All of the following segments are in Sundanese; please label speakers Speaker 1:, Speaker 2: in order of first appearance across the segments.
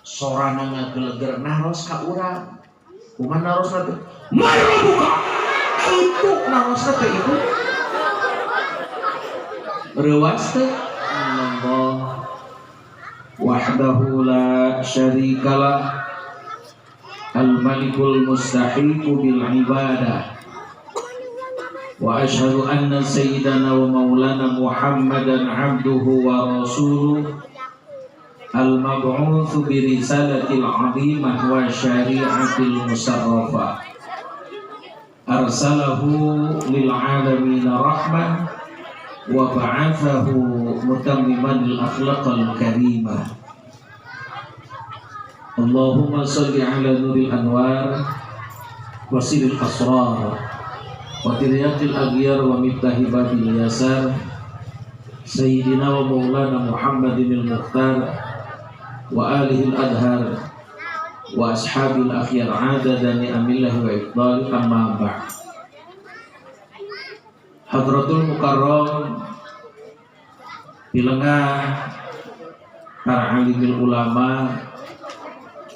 Speaker 1: Sorana ngageleger naros ka urang. Kumaha narosna teh? Man rabbuka. Itu narosna teh, Ibu. Reuwas teh? Allah wahdahu la syarikalah, al-malikul mustahiqu bil ibadah, wa ashhadu anna sayyidana wa maulana Muhammadan abduhu wa rasuluh, al-mab'utsu bi risalatil 'azimah wa syari'atil musarrafah, arsalahu lil alamin rahmah wa ba'athahu mutammiman al akhlaqal karimah. Allahumma salli ala nuril anwar wa sirril asrar wa tiryaqil aghyar wa miftahi babil yasar, sayyidina wa maulana Muhammadin al-mukhtar wa alihi al-adhar wa ashabil akhyar adada ni'amillahi wa ifdali. Amma ba'd. Hadratul Mukarram, pilengah para alimil ulama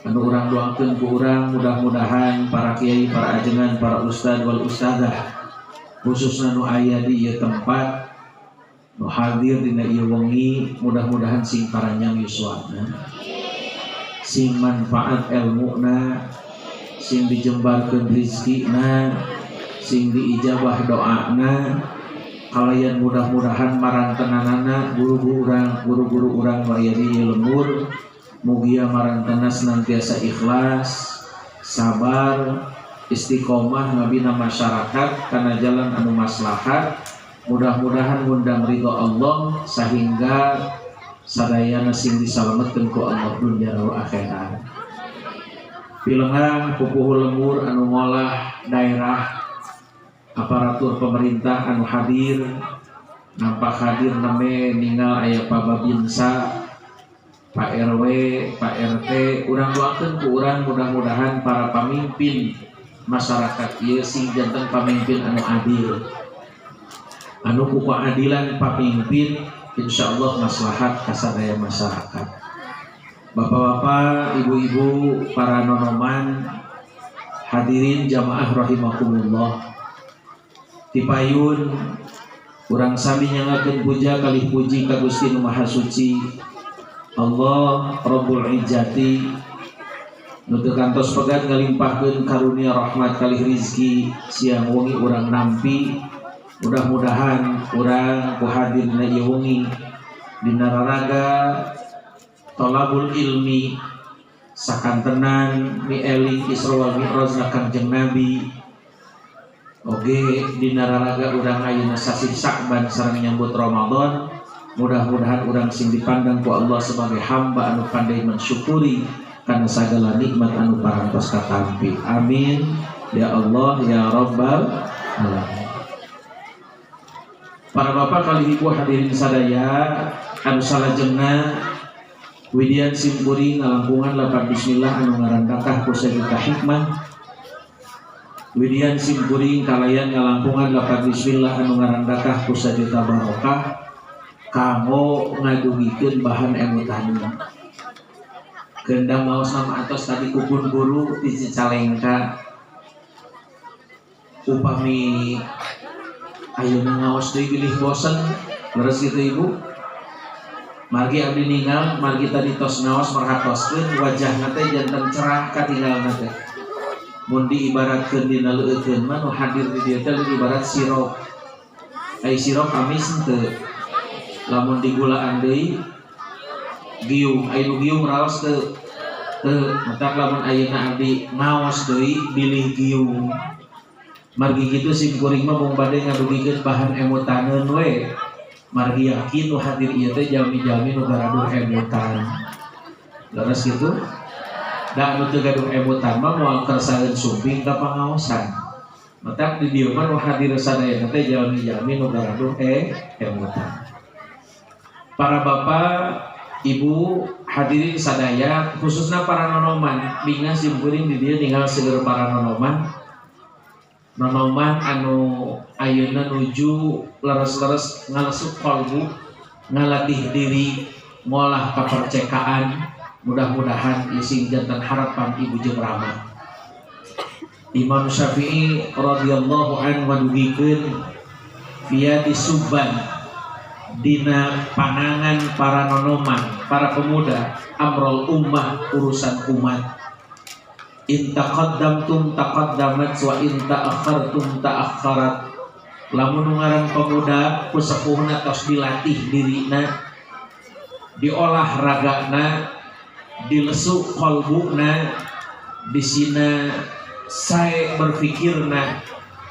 Speaker 1: anu urang doakeun ku urang, mudah-mudahan para kiai, para ajengan, para ustad wal ustadzah, khususna nu aya di ieu tempat, nu hadir dina ieu wengi, mudah-mudahan sing paranjang yuswana, sing manfaat elmuna, sing dijembarkeun rizkina, sing diijabah doana. Kalayan mudah-mudahan marantenanana guru-guru urang, guru-guru urang nu aya di ieu lembur, mugia marantena senantiasa ikhlas, sabar, istiqomah ngabina masyarakat karena jalan anu maslahat, mudah-mudahan ngundang ridho Allah sehingga sadayana sing disalametkeun ku Allah dunya wa akhirat. Pilengah pupuhu lembur anu ngolah daerah, aparatur pemerintah anu hadir, nampak hadir name ningal aya Pak Babinsa, Pak RW, Pak RT, urang doakeun ku urang mudah-mudahan para pamimpin masyarakat ieu sing janten pamimpin anu adil, anu ku keadilan pamimpin insyaallah maslahat kasadaya masyarakat. Bapak-bapak, ibu-ibu, para nonoman, hadirin jamaah rahimakumullah. Tipayun urang sami nyanggakeun puja kalih puji ka Gusti Nu Maha Suci, Allah Rabbul Izzati, nu teu kantos pegat ngalimpahkeun karunia rahmat kalih rizki siang wengi urang nampi. Mudah-mudahan urang ku hadir dina ieu wengi dina raraga tolabul ilmi, sakantenan mieling Isra wal Mi'raj na Kangjeng Nabi, oge dina raraga urang ayeuna sasih Sa'ban sareng nyambut Ramadan, mudah-mudahan urang sing dipandang ku Allah sebagai hamba anu pandai mensyukuri karena segala nikmat anu parantos katampi. Amin ya Allah ya Rabbal alamin. Para bapak kalih ibu hadirin sadaya anu salajengna, widian simkuring ngalangkungan lapan bismillah anu ngarandakah ku sajuta hikmah. Widian simkuring kalayan ngalangkungan lapan bismillah anu ngarandakah ku sajuta barokah kanggo ngadugikeun bahan emutan. Kendang mau sama atos tadi kupun guru di Cicalengka, upami ayeuna ngaos deui bilih bosen. Leres gitu, Ibu? Margi abdi ningal, margi tadi tos ngaos, merhatoskeun wajahna teh janten cerah katinggalna teh. Mun diibaratkeun dina leueutkeun mah, nu hadir di dieu teh ibarat sirop. Ai sirop amis henteu? Lamun digulaan deui giung. Ai nu giung raos teu? Teu. Matak lamun ayeuna abdi ngaos deui bilih giung. Margi kitu sim kuring mah mung bade ngadugikeun bahan emutaneun we, margi yakin nu hadir ieu teh jalmi-jalmi nu garaduh emutan. Leres kitu? Da anu teu gaduh emutan mah moal kersaeun sumping ka pangaosan. Matak di dieu mah nu hadir sadayana teh jalmi-jalmi nu garaduh emutan. Para bapak, ibu, hadirin sadaya, khususnya para nonoman, bingah simkuring di dieu ningal seueur para nonoman. Nonoman anu ayeuna nuju leres-leres ngalesuk kolbu, ngalatih diri, ngolah kapercekaan. Mudah-mudahan sing janten harapan ibu jeung rama. Imam Syafi'i radhiyallahu anhu ngadugikeun fiyadi subban dina panangan para nonoman, para pemuda, amrul ummah, urusan umat. In taqaddamtum taqaddamat wa in ta'akhartum ta'akharat. Lamun ngaran pemuda ku sepuhna tos dilatih dirina, diolah ragana, dilesu kolbuna, disina sae berfikirna,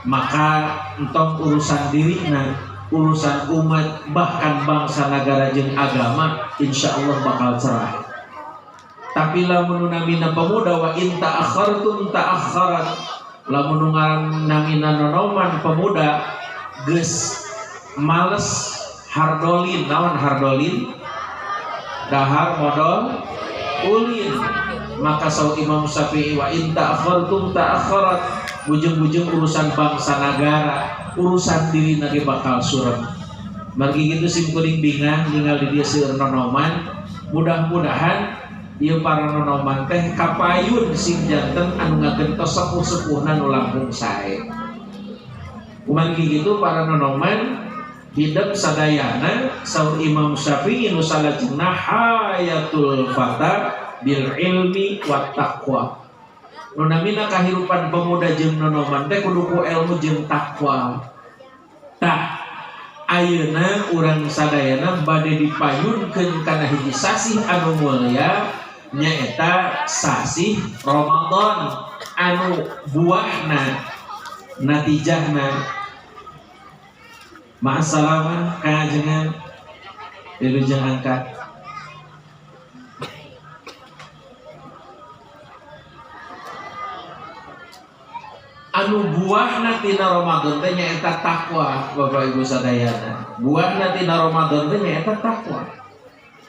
Speaker 1: maka entong urusan dirina, urusan umat, bahkan bangsa negara jeung agama insyaallah bakal cerah. Tapi lamun namina pemuda wa in ta'akhartum ta'akharat, lamun namina nonoman pemuda geus males hardolin, naon hardolin? Dahar modal ulin. Maka saur Imam Syafi'i wa in ta'akhartum ta'akharat, bujeng-bujeng urusan bangsa negara, urusan diri nage bakal surem. Margi kitu sim kuring bingah ninggal di dieu seueur nonoman, mudah-mudahan ieu para nonoman teh kapayun sing janten anu ngagentos sepuh-sepuhna nu langkung sae. Kumargi kitu para nonoman hidup sadayana saur Imam Syafi'i nu salajengna hayatul fata bil ilmi wat taqwa. Nu namina kahirupan pemuda jeung nonoman teh kudu ku ilmu jeung takwa. Tah ayeuna urang sadayana bade dipayunkeun kana hiji sasih anu mulia nyaeta sasih Ramadan anu buahna natijahna ma'assalamah kajengan wilujeng angkat. Anu buahna tina Ramadan teh nyaeta takwa Bapak Ibu sadayana. Buahna tina Ramadan teh nyaeta takwa.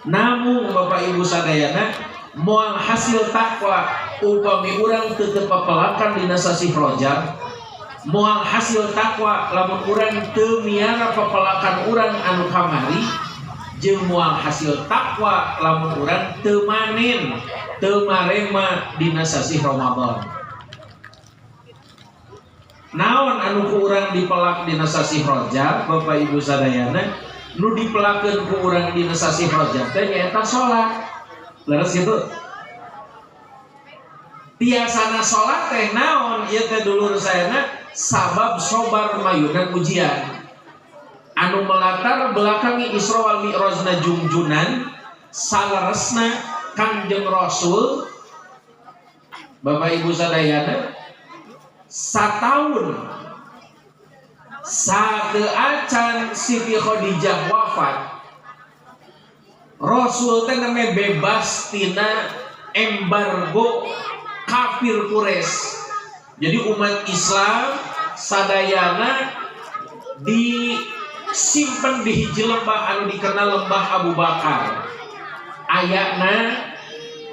Speaker 1: Namun Bapak Ibu sadayana moal hasil takwa upami urang teu tepapelakan dina sasih Rajab, moal hasil takwa lamun urang teu miara pepelakan urang anu kamari, jeung moal hasil takwa lamun urang teu manen teu marema dina sasih Ramadan. Naon anu ku urang dipelak dina sasih Rajab Bapak Ibu sadayana, nu dipelakeun ku urang dina sasih Rajab teh nyaeta salat. Leres kitu? Tiasana salat teh naon ieu teh dulur sayana sabab sobar mayunan ujian. Anu melatar belakangi Isra wal Mi'rajna jungjunan saleresna Kangjeng Rasul Bapak Ibu sadayana sataun sateu acan Siti Khadijah wafat, Rasul teh namanya bebas tina embargo kafir Quraisy. Jadi umat Islam sadayana disimpan di hiji lembah anu dikenal lembah Abu Bakar. Ayana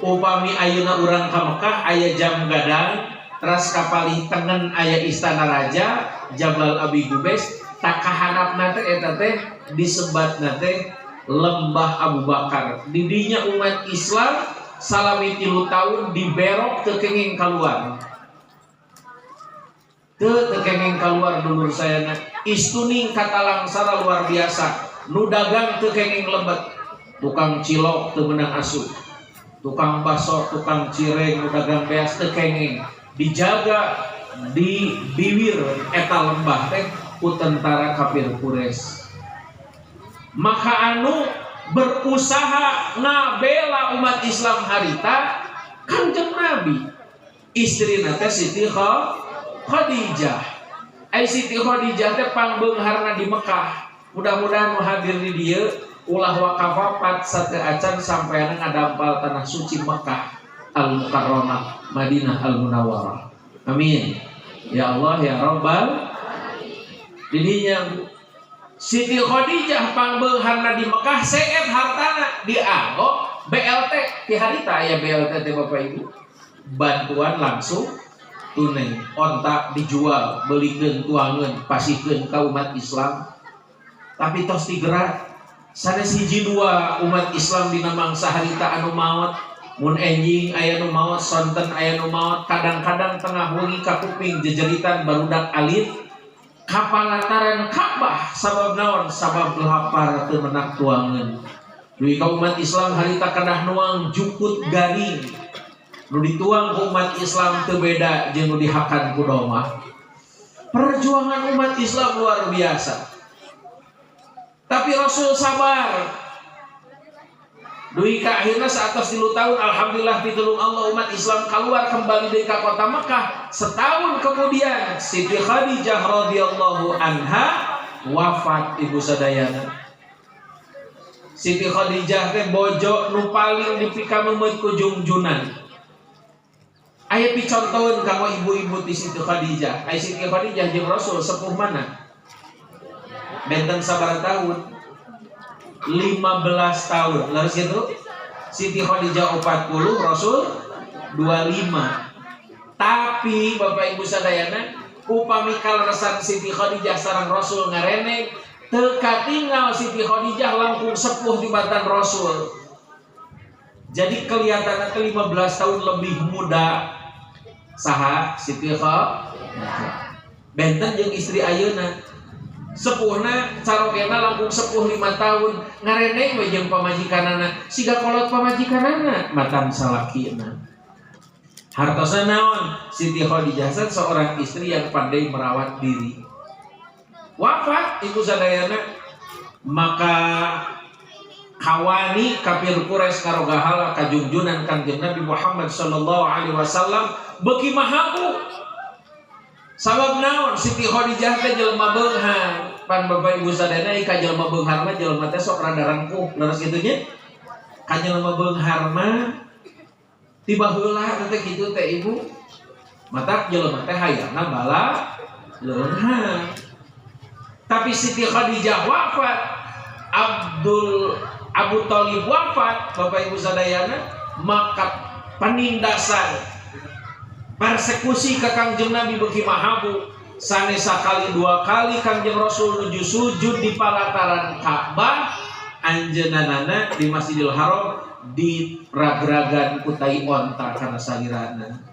Speaker 1: upami ayeuna urang ka Mekah aya jam gadang, teras kapalih tengen aya istana raja Jabal Abi Gubes, tak kahanapna teh eta teh disebatna teh lembah Abu Bakar. Didinya umat Islam salami 3 tahun diberok teu kenging kaluar. Teu kenging kaluar dulur sayana. Istuning katalangsara luar biasa. Nu dagang teu kenging lebet. Tukang cilok teu meunang asup. Tukang baso, tukang cireng, nu dagang beas teu kenging. Dijaga di biwir eta lembah teh ku tentara kafir Quraisy. Maka anu berusaha ngabela umat Islam harita Kanjeng Nabi, istrina teh Siti Khadijah. Ai Siti Khadijah teh pangbeungharna di Mekah. Mudah-mudahan nu hadir di dieu ulah wakafapat sateu acan sampeana ngadampal tanah suci Mekah Al-Mukarramah, Madinah Al-Munawwarah. Amin. Ya Allah ya Rabbal. Didinya Siti Khadijah pangbeungharna di Mekah seet hartana dianggo BLT ti harita aya BLT teh Bapak Ibu. Bantuan langsung tunai, onta dijual, belikeun tuangeun, pasihkeun ka umat Islam. Tapi tos digerak sanes hiji dua umat Islam dina mangsa harita anu maot. Mun enjing aya nu maot, sonten aya nu maot, kadang-kadang tengah wengi kakuping jejeritan barudak alit ka palataran Ka'bah. Sabab naon? Sabab lapar, teu menak tuangeun. Dugi ka umat Islam harita kedah nuang jukut garing. Nu dituang ku umat Islam teu beda jeung nu dihakan ku domba. Perjuangan umat Islam luar biasa, tapi Rasul sabar. Dugi ka akhirnya saatos 3 tahun, alhamdulillah pitulung Allah umat Islam keluar kembali dari kota Mekah. Setahun kemudian Siti Khadijah radhiyallahu anha wafat, ibu sadayana. Siti Khadijah teh bojo nu paling dipikamemeut ku jungjunan. Aya picontoheun kanggo ibu-ibu ti Siti Khadijah. Aya Siti Khadijah jeung Rasul sepuh mana? Benten sabaraha tahun? 15 tahun. Lalu gitu Siti Khadijah 40, Rasul 25. Tapi Bapak Ibu sadayana, upami kaleresan Siti Khadijah sareng Rasul ngareneng, teu katinggal Siti Khadijah langkung sepuh tibatan Rasul. Jadi kelihatannya ke 15 tahun lebih muda saha? Siti Khadijah. Benten jeung istri ayeuna, sepuhna carogena langkung sepuh 5 tahun, ngareneng we jeung pamajikanana siga kolot pamajikanana matan salakina. Hartosna naon? Siti Khadijah seorang istri yang pandai merawat diri. Wafat ibu sadayana, maka kawani kafir Quraisy karogahala kajungjunan Kangjeng Nabi Muhammad sallallahu alaihi wasallam beuki mahabu. Sabab naon? Siti Khadijah teh jelema beunghar. Pan Bapak Ibu sadayana, ka jelema beunghar mah jelema teh sok rada rengkuh, leres kitu nya. Ka jelema beunghar mah tiba heula teh kitu teh, Ibu. Matak jelema teh hayangna bala leunghar. Tapi Siti Khadijah wafat, Abdul Abu Thalib wafat, Bapak Ibu sadayana, maka penindasan, persekusi ke Kangjeng Nabi beuki mahabu. Sanes sakali dua kali Kangjeng Rasul nuju sujud di palataran Ka'bah, anjeunana di Masjidil Haram di ragragan ku tai onta karena salirana.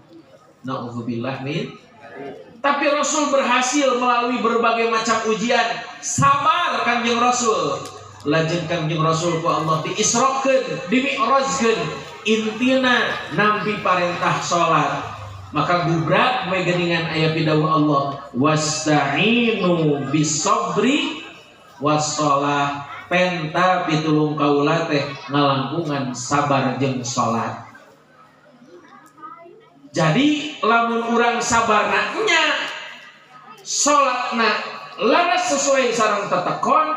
Speaker 1: Nauzubillah min. Tapi Rasul berhasil melalui berbagai macam ujian. Sabar Kangjeng Rasul. Lajeng Kangjeng Rasul ku Allah diisrokeun, dimi'rajkeun, intina nampi parentah salat. Maka gubrak we geuningan aya pidawuh Allah, wasta'inu bisobri wassalah, penta pitulung kaula teh ngalangkungan sabar jeung salat. Jadi lamun urang sabarna nya, salatna laras sesuai sareng tetekon,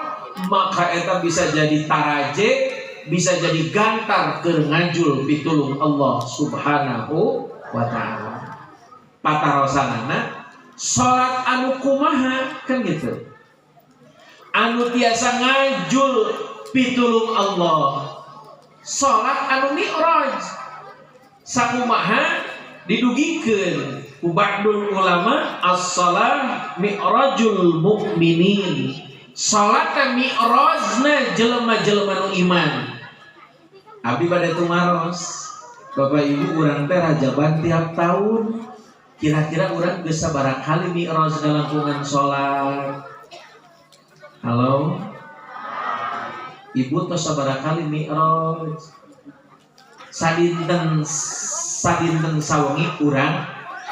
Speaker 1: maka eta bisa jadi taraje, bisa jadi gantar keur ngajul pitulung Allah Subhanahu wa taala. Patarosanana, salat anu kumaha kan gitu anu tiasa ngajul pitulung Allah? Salat anu mi'raj sakumaha didugikeun ku ba'dul ulama, as-salah mi'rajul mukminin. Salat mi'rajna jelema-jelema nu iman. Abdi bade tumaros, Bapak Ibu, urang teh rajaban tiap tahun. Kira-kira urang geus sabaraha kali mi'raj ngalangkungan salat? Halo? Ibu tos sabaraha kali mi'raj? Sadinten sadinten sawengi urang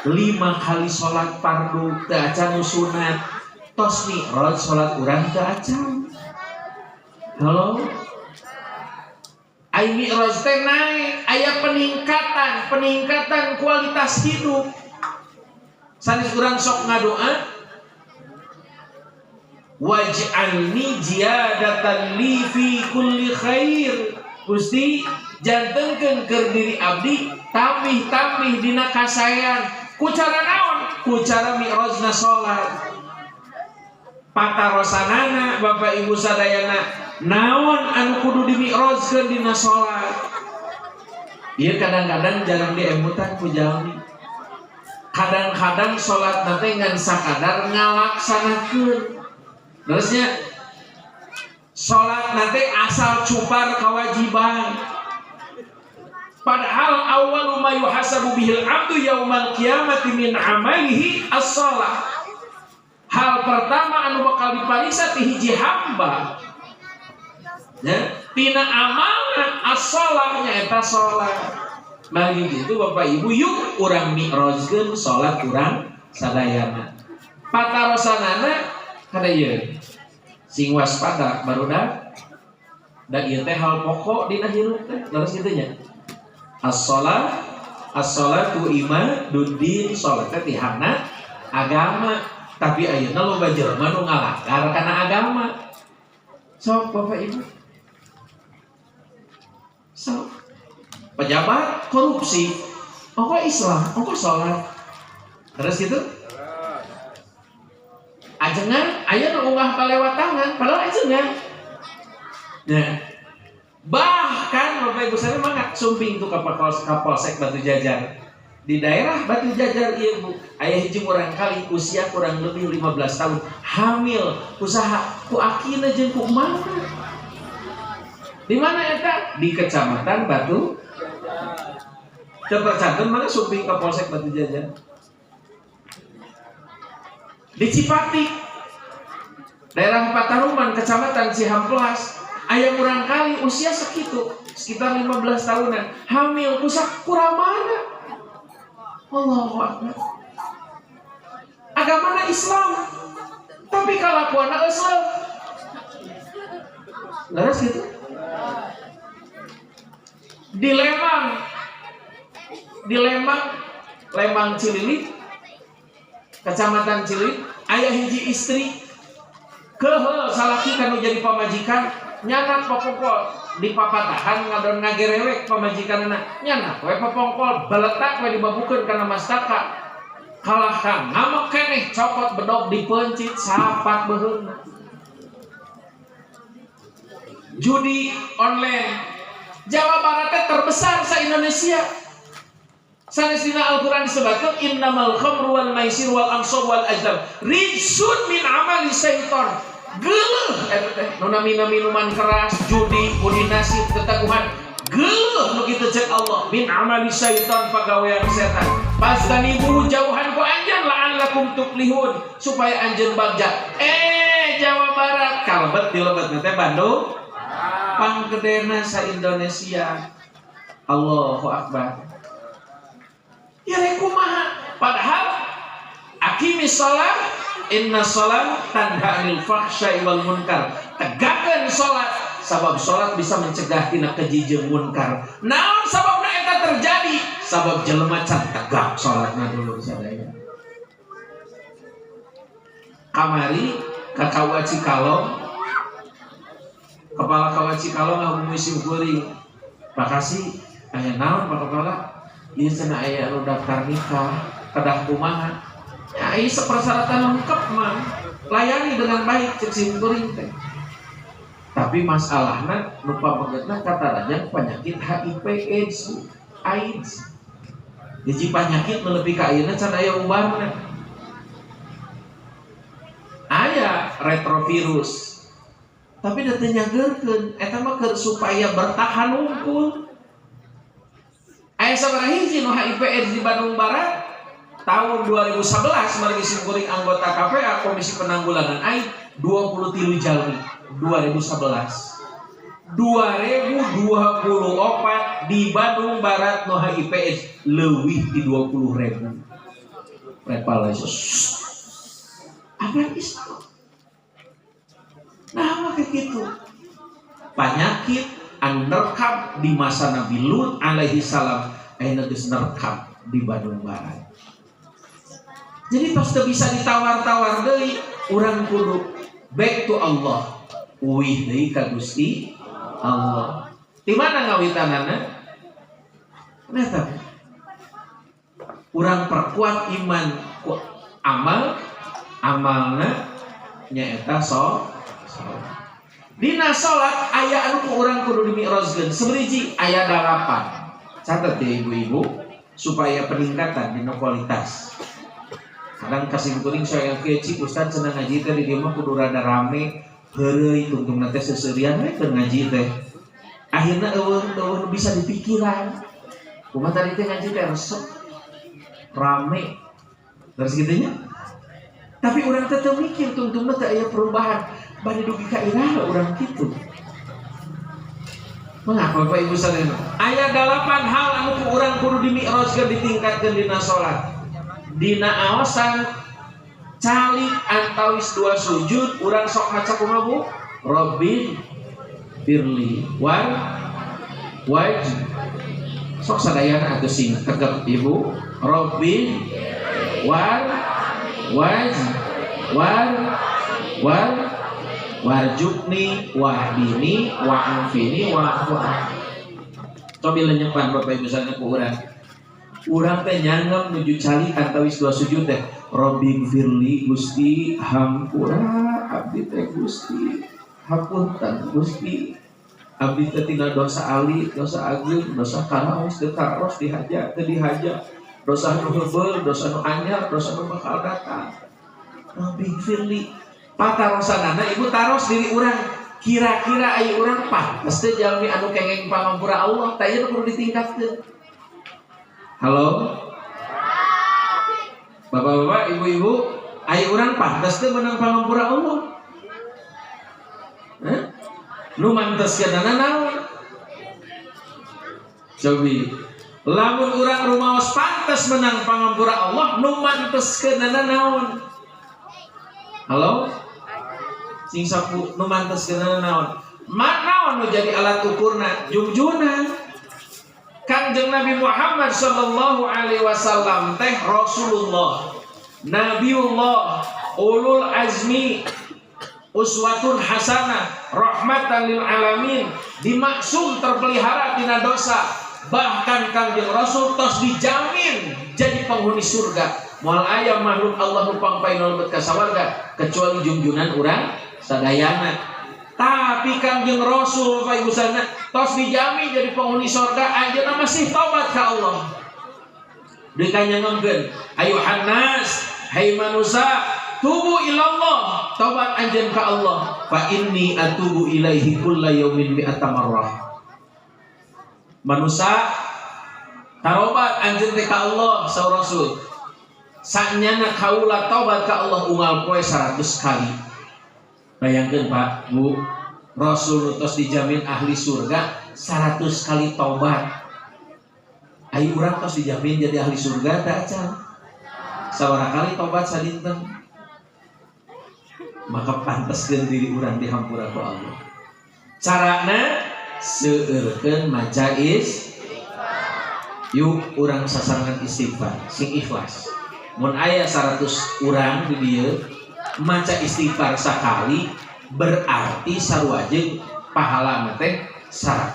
Speaker 1: 5 kali sholat fardu, teu acan nu sunat. Tos mi'raj sholat urang teu acan? Halo? Ai mi'raj teh naik, aya peningkatan, peningkatan kualitas hidup. Sanes urang sok ngadoa, waj'alni ziyadatan li fi kulli khair, Gusti jantenkeun keur diri abdi tambih-tambih dina kasaean. Ku cara naon? Ku cara mi'rajna salat. Patarosanana, Bapak Ibu sadayana, naon anu kudu dimi'rajkeun dina salat? Ieu kadang-kadang jarang diemutan ku jalmi. Kadang-kadang salat nanti ngan sakadar ngalaksanakeun. Terusnya salat nanti asal cupar kewajiban. Padahal awwalu ma yuhasabu bihil abdu yaumal qiyamati min amalihi as-shalah. Hal pertama anu bakal dipariksa ti hiji hamba ya, tina amalna as-shalah nyaeta salat. Mari gitu Bapak Ibu, yuk urang mi'rajkeun salat urang sadayana. Patarosanana kada ieu. Sing waspada barudak da ieu teh hal pokok dina hirup teh, leres kitu nya. As-shalah, as-shalatu imaduddin, salat teh tihangna agama, tapi ayeuna loba jelema nu ngalanggar kana agama. Sok Bapak Ibu. Sok pejabat korupsi, ongko Islam, ongko sholat, terus gitu. Ajengan aya nu unggah kalewat tangan, padahal ajengan. Nah, bahkan Bapak Ibu saya mah sumping tuh Kapolsek Batu Jajar. Di daerah Batu Jajar ieu Bu, aya hiji murangkali usia kurang lebih 15 tahun, hamil, usaha ku akina jeung ku emakna. Di mana eta? Di Kecamatan Batu. Teu percanten mana sumping Kapolsek Batu Jajar. Di Cipatik, daerah Pataruman, Kecamatan Cihampelas, aya murangkali usia segitu, sekitar 15 tahunan, hamil, usaha kurang mana? Allahu Akbar. Agamana Islam, tapi kalakuanna Islam. Leres gitu? Di Lembang, di Lembang, Lembang Cilili, Kecamatan Cilili, aya hiji istri kehe salaki kanu jadi pamajikan, nyanak papongkol di papatahan ngadon ngagerewek pamajikanna, nyanak we papongkol beletak we dibabukeun kana mastaka, kalahkan ngamuk keneh cokot bedog dipencit sapat beuheungna. Judi online Jawa Barat teh terbesar sa Indonesia. Sanes dina Al-Qur'an disebutkan innamal khamru wal maisir wal ansab wal azlam rijsun min amali syaitan. Geuleuh eta teh nu namina minuman keras, judi, budi nasib, tetaguhan. Geuleuh nu kitu cek Allah min amali syaitan, pagawean setan. Fajtanibuhu, jauhan ku anjeun, la'allakum tuflihun, supaya anjeun bagja. Jawa Barat kalebet di lebetna teh Bandung panggedena sa Indonesia. Allahu Akbar. Ya rek kumaha? Padahal aqimis shalah inna shalah tanha anil fahsya'i wal munkar. Tegakkeun salat sabab salat bisa mencegah tina keji jeung munkar. Naon sababna eta terjadi? Sabab jelema can tegak salatna dulu sadaya. Kamari ka KUA Cikalong, kepala KUA Cikalong ngahubungi sim kuring. Makasih, aya naon Pak Kepala? Ieu cenah aya anu daftar nikah, kedah kumaha? Ya, ieu persyaratan lengkap mah. Layani dengan baik cek sim kuring teh. Tapi masalahna nu pamegetna katarajang penyakit HIV AIDS, AIDS. Hiji penyakit nu nepi ka ayeuna can aya ubarna. Aya retrovirus. Tapi da teu nyageurkeun, eta mah keur supaya bertahan unggul. Aya sabaraha hiji nu HIV AIDS di Bandung Barat tahun 2011 margi simkuring anggota KPA Komisi Penanggulangan AIDS 23 jalmi 2011. 2024 di Bandung Barat nu HIV AIDS leuwih di 20.000. Prevalensi. Apa Islam? Nah, maka gitu. Penyakit anu nerkam di masa Nabi Lut alaihi salam ayeuna geus nerkam di Bandung Barat. Jadi tos teu bisa ditawar-tawar deui, urang kudu back to Allah. Uih deui ka Gusti Allah. Di mana ngawitanana? Nah, tapi urang perkuat iman ku amal, amalna nyaeta salat. Dina salat aya anu ku urang kudu dimi'rajkeun. Seberiji aya 8. Catat ya ibu-ibu supaya peningkatan dina kualitas. Kadang kasih kuring saya kieu, "Cik Ustaz cenah ngaji teh di dieu mah kudu rada rame, heureuy, tungtungna teh seuseurian we keur ngaji teh." Akhirna eueuh eueuh bisa dipikiran. Kumaha tadi teh ngaji teh resep, rame, terus gitunya. Tapi urang teh teu mikir tungtungna teh aya perubahan. Bade dugi ka iraha urang kitu. Mengapa Bapak Ibu sadayana? Aya 8 hal anu ku urang kudu dimi'rajkeun, ditingkatkeun dina salat. Dina aosan calik antawis 2 sujud urang sok maca kumaha Bu? Rabbi firli wal waj. Sok sadayana atuh sing tegep Ibu. Rabbi wal waj wal wal warjukni wahdini wa'afini wa'fu anni. Cobi lenyepan Bapak Ibu sadayana ku urang. Urang teh nyanggem nuju calik antawis 2 sujud teh. Rabbi firli Gusti hampura abdi teh Gusti. Hapunten Gusti. Abdi teh tina dosa alit, dosa ageung, dosa karaos, teu karaos dihaja, teu dihaja. Dosa nu heubeul, dosa nu anyar, dosa nu bakal datang. Rabbi firli. Patarosanana ibu taros diri urang. Kira-kira aya urang pantes teh jalmi anu kengeng pangampura Allah, tah ieu kudu ditingkatkeun. Halo? Bapak-bapak, ibu-ibu, aya urang pantes teh menang pangampura Allah? Hah? Nu manteskeunana naon? Cobi. Lamun urang rumaos pantes menang pangampura Allah, nu manteskeunana naon? Halo? Sing sapu nu manteskeunana naon? Naon nu jadi alat ukurna? Jungjunan. Kangjeng Nabi Muhammad sallallahu alaihi wasallam teh Rasulullah, Nabiullah, ulul azmi, uswatun hasanah, rahmatan lil alamin, dimaksum terpelihara tina dosa. Bahkan Kangjeng Rasul tos dijamin jadi penghuni surga. Moal aya makhluk Allah nu pangpaina lebet ka sawarga kecuali jungjunan urang sadayana. Tapi Kangjeng Rasul Bapak Ibu sadayana tos dijamin jadi penghuni surga, anjeunna masih tobat ka Allah. Deui kanyangemkeun, ayuhan nas, hai manusia, tubu ilallah, tobat anjeun ka Allah. Fa inni atubu ilaihi kulla yaumin mi'ata marrah. Manusia tarobat anjeun teh ka Allah saur Rasul. Sanyana kaula tobat ka Allah unggal poe 100 kali. Bayangkeun Pak, Bu, Rasul tos dijamin ahli surga 100 kali tobat. Ayo urang tos dijamin jadi ahli surga teh acan. Sabaraha kali tobat sadinten? Maka panteskeun diri urang dihampura ku Allah. Carana seueurkeun maca istighfar. Yuk urang sasarengan istighfar, sing ikhlas. Mun aya 100 urang di dieu maca istighfar sakali berarti sarua jeung pahala teh 100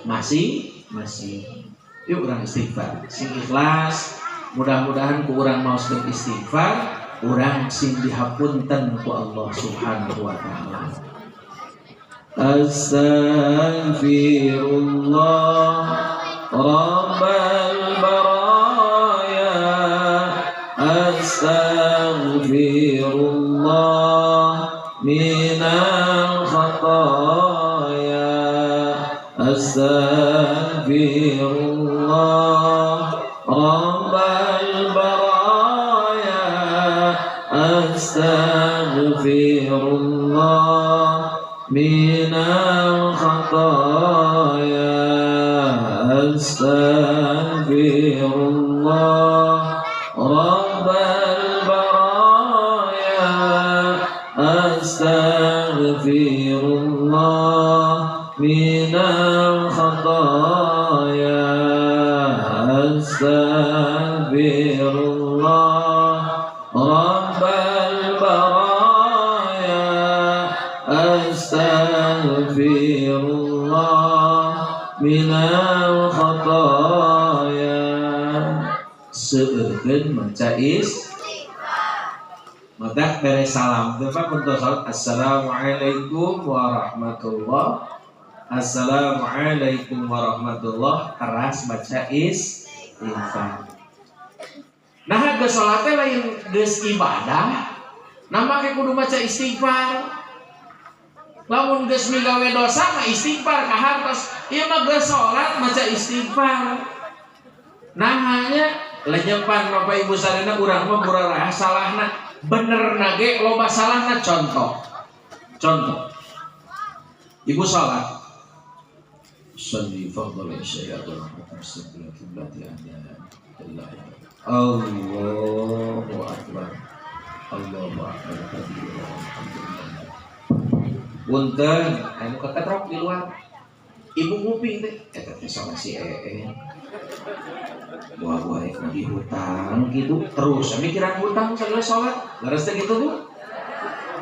Speaker 1: masing-masing. Yuk urang istighfar, sing ikhlas. Mudah-mudahan ku urang maoskeun istighfar, urang sing dihapunten ku Allah Subhanahu wa taala. Astaghfirullah Rabbal baraya, astaghfirullah minal khataya, astaghfirullah Rabbal baraya, astaghfirullah minal khataya, astaghfirullah Rabbal baraya, astaghfirullah minal khataya, astaghfirullah Rabbal baraya, astaghfirullah minal khataya. Seueurkeun maca istighfar. Maka beres salam teh Pak untuk salat assalamualaikum warahmatullah, assalamualaikum warahmatullah, keras baca istighfar. Nah geus salat teh lain geus ibadah, nah make kudu maca istighfar. Lamun geus migawe dosa mah istighfar kahartos. Ieu mah geus salat maca istighfar. Nah hanya lenyepan Bapak Ibu sadayana urang mah burarah salahna bener nage loba salahna. Contoh contoh ibu salat sholli fadhal syai'atan mustaqbilati anda Allahu akbar Allahu akbar kabira alhamdulillah. Punten anu keketrok di luar ibu nguping teh eta teh salah si ee buah-buah rek nagih hutang gitu terus mikiran hutang sagala salat leres teh gitu Bu.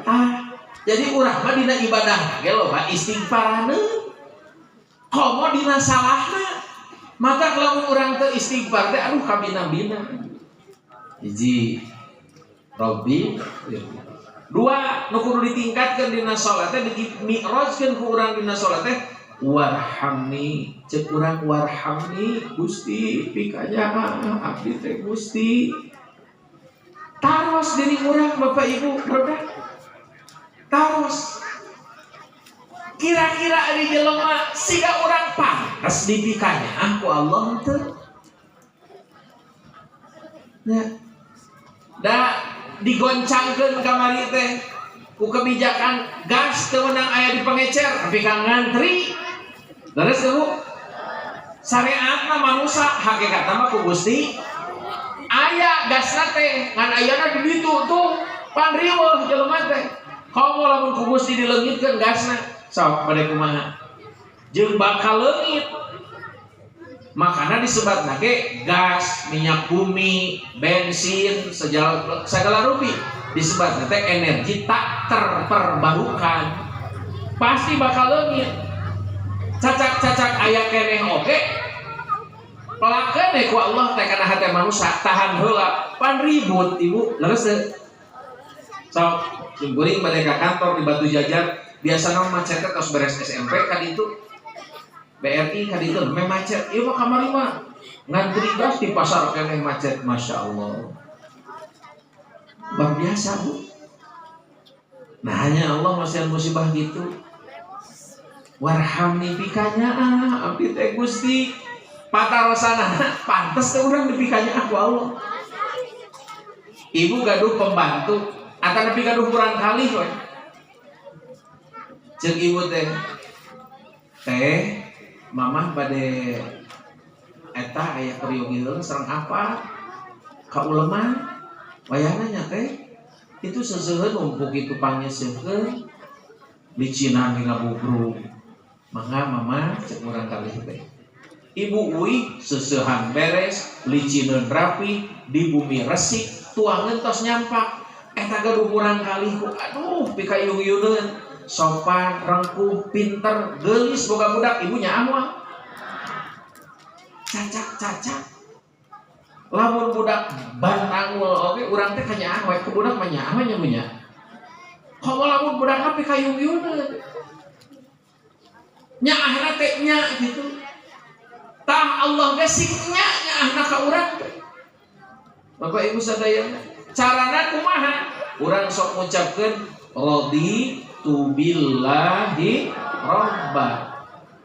Speaker 1: Ah jadi urang mah dina ibadah ge loba istighfarana komo dina salahna maka lamun urang teu istighfar teh aduh kabina-bina. Hiji Robbi dua nu kudu ditingkatkeun dina salat teh dimi'rajkeun ku urang dina salat teh warhamni cek urang warhamni Gusti pikanya abdi teh Gusti taros diri urang Bapak Ibu barudak taros kira-kira ari jelema siga urang pantes dipikanya ku Allah teu nya da digoncangkeun kamari teh ku kebijakan gas teu meunang aya di pengecer tapi ka ngantri. Leres teu Bu? Syariatna manusa hakikatna mah ku Gusti aya gasna teh ngan ayana di ditu tuh pan riweuh jelema teh. Komo lamun ku Gusti dileungitkeun gasna sok bade kumaha jeung bakal leungit. Makana disebatna ge gas, minyak bumi, bensin, segala rupi disebatna teh energi tak terperbarukan. Pasti bakal leungit. Cacak-cacak aya keneh oge pelakeun ku Allah teh kana hate manusia tahan heula pan ribut ibu leres teu. Sok simkuring bade ka kantor di Batu Jajar biasana macetna tos beres SMP ka ditu BRI ka ditu meh macet ieu mah kamari mah ngantri gas di pasar keneh macet Masya Allah luar biasa Bu. Nah hanya Allah masih musibah gitu. Warhamni pikanya abdi teh Gusti patarosana pantes teh urang dipikanya aku Allah. Ibu gaduh pembantu atau nepi gaduh kurang kali we. Ceuk ibu teh teh mamah bade eta aya peryogileun sareng apa ka uleman wayahna nya teh itu seseuheun numpuk itu pangnyeuseukeun licinan hingga bubrung. Mangga mama cek urang kalih teh. Ibu uih seseuhan beres, licineun rapi, di bumi resik, tuangeun tos nyampak. Eta gaduh urang kalih ku aduh pikayung-yeuneun, sopan, rengkuh, pinter, geulis boga budak ibu nyaah moal. Cacak-cacak. Lamun budak bantangul oge urang teh kanyaah we ku budak mah nyaah we nya Bu nya. Komo lamun budak mah pikayung-yeuneun. Nyaahna teh nya gitu. Tah Allah ge sing nya nyaahna ka urang teh. Bapak Ibu sadayana, carana kumaha? Urang sok ngucapkeun raditu billahi robba.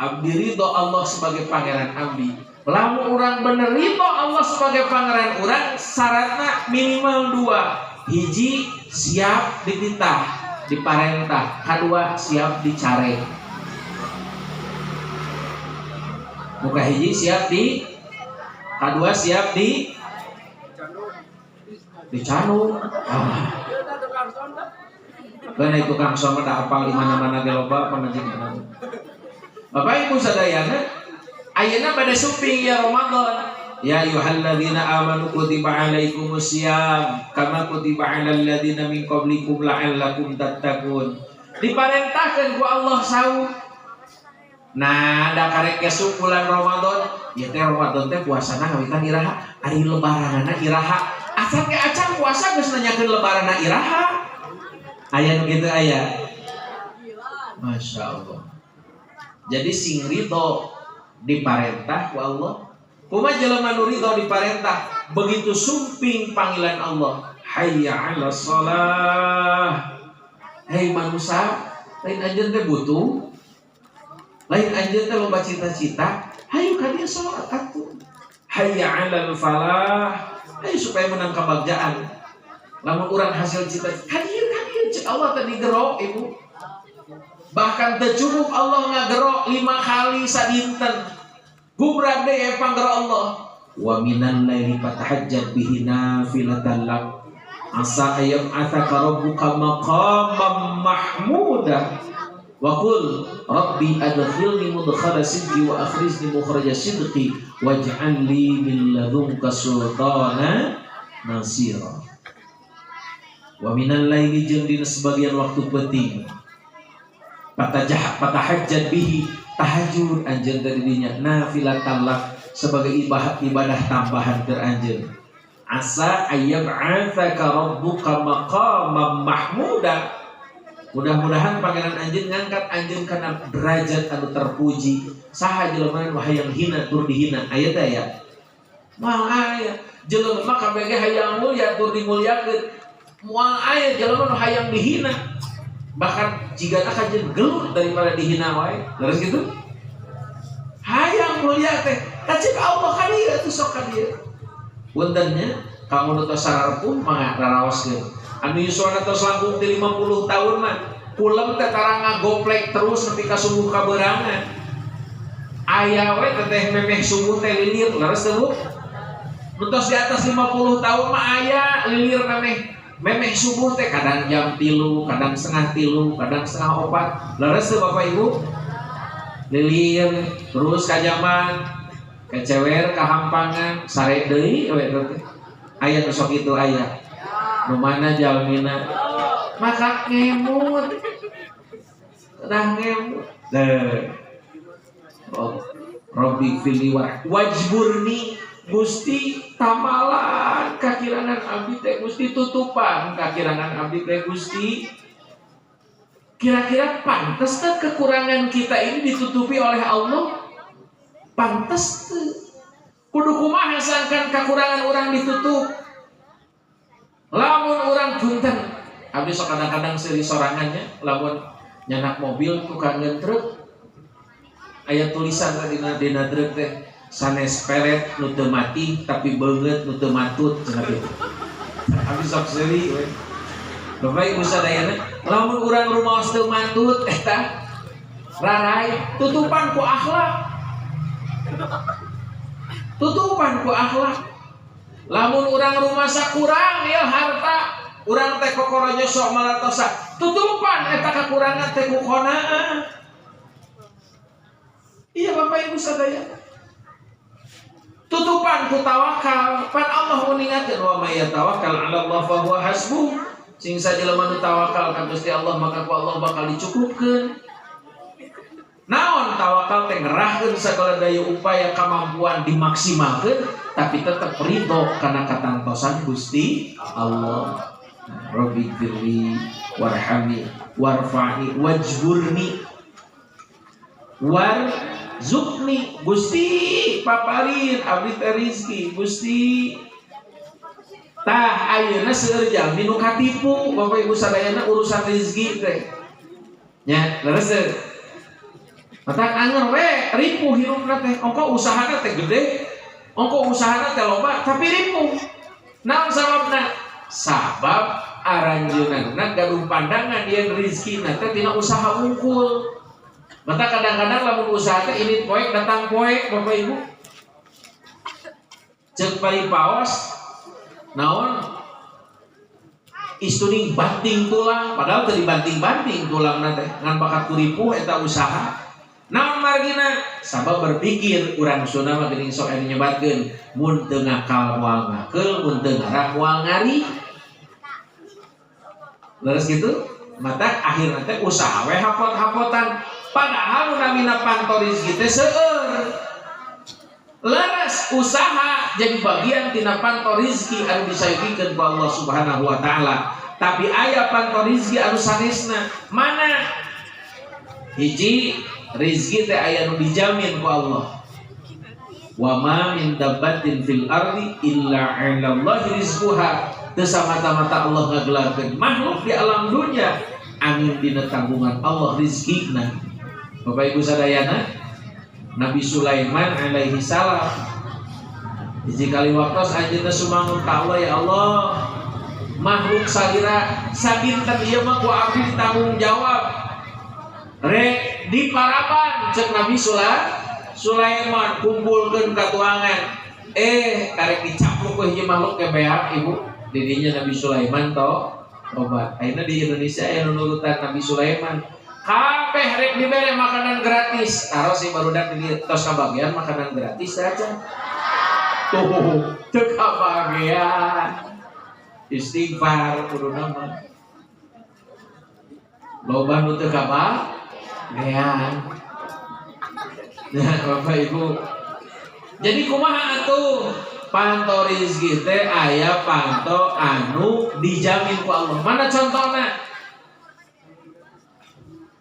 Speaker 1: Abdi ridho Allah sebagai pangeran abdi. Lamun urang bener ridho Allah sebagai pangeran urang, syaratna minimal dua. Hiji siap dititah, diparentah. Kadua siap dicarek. Muka hiji siap di, kadua siap di, dicanu. Ah. Karena itu Kang Soma dah hafal di mana-mana ge loba pangajengna. Bapak Ibu sadayana, ayeuna pada suping ya Ramadan. Ya ayyuhalladzina amanu kutiba alaikumusiyam kama kutiba alal ladzina min qablikum la'allakum tattaqun. Diparentahkeun ku Allah saum. Nah, da karek gesuk bulan Ramadan, ya teh Ramadan teh puasana ngawitan iraha, ari lebaranana iraha. Acan ge acan puasa geus nanyakeun lebaranana iraha. Aya nu kitu aya. Masya Allah. Jadi sing ridho diparentah ku Allah. Kumaha jelema nu ridho diparentah, begitu sumping panggilan Allah, hayya 'alas shalah. Hei manusia, lain anjeun teh butuh, lain anjeun teh loba cita-cita, hayu ka dieu salat atuh. Hayya 'alal falah. Ayo supaya menang kebagjaan. Lamun urang hasil cita hadir hadir cek Allah tadi gero ibu. Bahkan teu cukup Allah ngagero 5 kali sadinten. Gumrah deui panggero Allah. Wa minan laili fatahajjat bihi nafilatan lak asa ayyab'atsaka rabbuka maqaman mahmuda. Wa qul rabbi adkhilni mudkhala sidqi wa akhrijni mukhraja sidqi waj'al li min ladunka sultana nasira. Wa minal laili jeung dina sebagian waktu peuting patahajjat bihi tahajud anjeun teh dinya nafilatan lak sebagai ibadah tambahan keur anjeun. Asa ayyab'atsaka rabbuka maqaman mahmuda. Mudah-mudahan pangeran anjeun ngangkat anjeun kana derajat anu terpuji. Saha jelema nu hayang hina tur dihina aya teh ya. Moal aya jelema mah kabeh ge hayang mulia tur dimulyakeun. Moal aya jelema nu hayang dihina. Bahkan jigana kajeun gelut daripada dihina wae. Leres kitu? Hayang mulia teh. Kacik Allah ka dieu atuh sok ka dieu. Punten nya kamu nu tos sararpuh mangga raraoskeun. Anu yuswana tos langkung ti 50 tahun mah kulem teh tara ngagoplek terus nepi ka subuh kaberangan. Aya we teteh memeh subuh teh lilir leres teh Bu. Nu tos di atas 50 tahun mah aya lilir memeh subuh teh kadang jam 3, kadang setengah 3, kadang setengah 4. Leres teh Bapak Ibu. Lilir terus kajaman kecewer kahampangan sare deui we teh. Aya nu sok kitu aya. Nu mana jalmina maka ngemut dah ngemut deh. Oh, Rabbi fili wajburni Gusti tamalan kakirangan abdi teh Gusti tutupan kakirangan abdi teh Gusti. Kira-kira pantes teh kekurangan kita ini ditutupi oleh Allah? Pantes teh. Kudu kumaha sangkan kekurangan orang ditutup? Lamun orang punten abdi sok kadang-kadang seuri sorangannya lamun nyanak mobil tukang truk aya tulisan dina truk teh sanes pelet nu teu mati tapi beungeut nu teu matut cenah kitu. Abdi sok seuri we. Bapak Ibu sadayana lamun urang rumaos teu matut eta rarai tutupan ku akhlak. Tutupan ku akhlak. Lamun urang rumasa kurang ya harta, urang teh kokoronya sok malatosa. Tutupan eta kakurangan teh ku qanaah. Iya Bapak Ibu sadaya. Tutupan ku tawakal. Pan Allah uningakeun wa may yatawakkal 'ala Allah fa huwa hasbuh. Sing sajelema nu tawakal ka Gusti Allah maka ku Allah bakal dicukupkeun. Naon tawakal teh ngerahkeun sagala daya upaya kemampuan dimaksimalkeun tapi tetep ridho kana katantosan Gusti Allah. Rabbi firli warhamni warfa'ni wajburni warzuqni Gusti paparin abdi teh rizki Gusti. Tah ayeuna seueur jalmi nu katipu Bapak Ibu sadayana urusan rizki teh. Nya leres teh. Mata anger we ripuh hirupna teh ongko usahana teh gede ongko usahana teh loba tapi ripuh. Naon sababna? Sabab aranjeunna gaduh pandangan yen rizkina teh tina usaha unggul. Mata kadang-kadang lamun usaha teh ini poek datang poek Bapak Ibu. Ceuk paripaos naon istuning banting tulang padahal teu dibanting-banting tulangna teh ngan bakat kuripuh eta usaha. Naon margina sabab berpikir urang Sunda mah geuning sok anu nyebatkeun mun teu ngakal moal ngakeul mun teu ngarah moal ngari. Leres kitu mata akhirna teh usaha we hapot-hapotan padahal nu namina panto rezeki teh seueur. Leres usaha jadi bagian tina panto rezeki anu disayogikeun ku Allah Subhanahu wa taala. Tapi aya panto rezeki anu sanesna mana? Hiji rizki teh aya nu dijamin ku Allah. Wa ma min dabbatin fil ardi illa 'ala Allahi rizquha. Teu samata-mata Allah ngagelarkeun makhluk di alam dunia angin dina tanggungan Allah rizkina. Bapak Ibu sadayana, Nabi Sulaiman alaihi salam Hiji kali waktos anjeunna sumangun ka Allah, ya Allah, makhluk salira sadinten ieu mah ku abdi ditanggung jawab. Rek di paraban cek Nabi Sulaiman kumpulkeun katuangan. Karek dicapluk ku hiji makhluk ge beak ibu. Didinya Nabi Sulaiman to obat. Ayeuna di Indonesia aya nu nurutan Nabi Sulaiman. Kabeh rek dibere makanan gratis. Taros si barudak di tos kabagian makanan gratis aja. Tuh, teu kabagian. Istighfar kudu nama. Loba nu teu kabagian. Nah, Bapak Ibu. Jadi kumaha atuh? Panto rizki teh aya panto anu dijamin ku Allah. Mana contohna?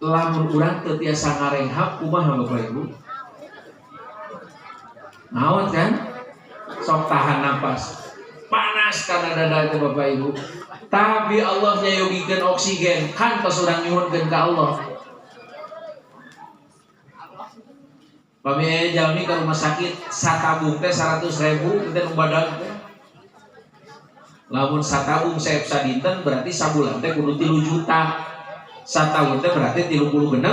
Speaker 1: Lamun urang teu tiasa ngarenghap kumaha Bapak Ibu? Maot kan? Sok tahan napas. Panas karena dada itu Bapak Ibu. Tapi Allah nyayogikeun oksigen, kan tos urang nyuhunkeun ka Allah. Pami aya jalmi ka rumah sakit satabung teh 100.000 teh nu badag teh. Lamun satabung saep sadinten berarti sabulan teh kudu 3 juta. Satahun teh berarti 36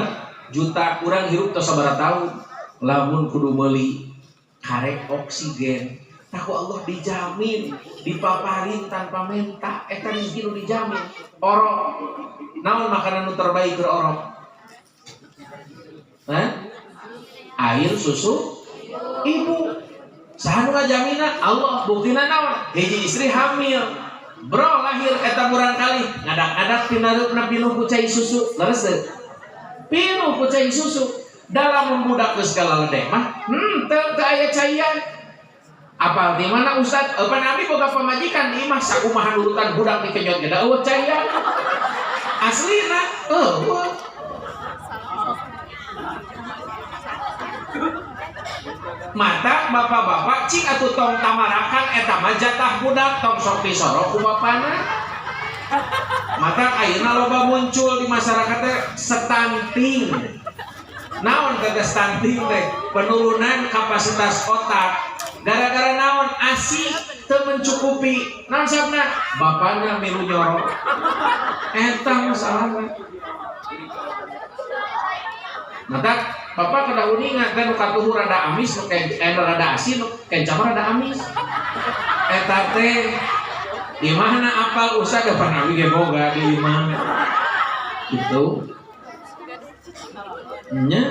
Speaker 1: juta. Urang hirup tos sabaraha tahun. Lamun kudu meuli karek oksigen. Tahu Allah dijamin, dipaparin tanpa minta, eta rezeki nu dijamin. Orok. Naon makanan nu terbaik keur orok? Hah? Air susu ibu. Saha nu ngajamina? Allah. Buktina naon? Hiji istri hamil. Bro lahir eta murang kali ngadak-ngadak pinareupna pinuh ku cai susu. Leres teu? Pinuh ku cai susu. Dalam budak geus galaledeh mah, teu aya caian. Apal di mana Ustaz? Apa Nabi boga pamajikan di imah sakumaha nurutan budak dikenyot ge da eueuh caian. Aslina eueuh. Mata bapak-bapak cing atuh tong tamarakan eta mah jatah budak tong sok disoro ku bapana. Mata ayeuna loba muncul di masyarakat teh stunting. Naon teh stunting teh? Penurunan kapasitas otak. Gara-gara naon? ASI teu mencukupi. Naon sabna? Bapana milu nyoro. Eta masalahna. Mata bapak kada uninga teh nu katuhu rada amis nu rada asin nu kenca mah rada amis. Eta teh di mana apal usah ke panawi ge boga di imah. Gitu. Nya.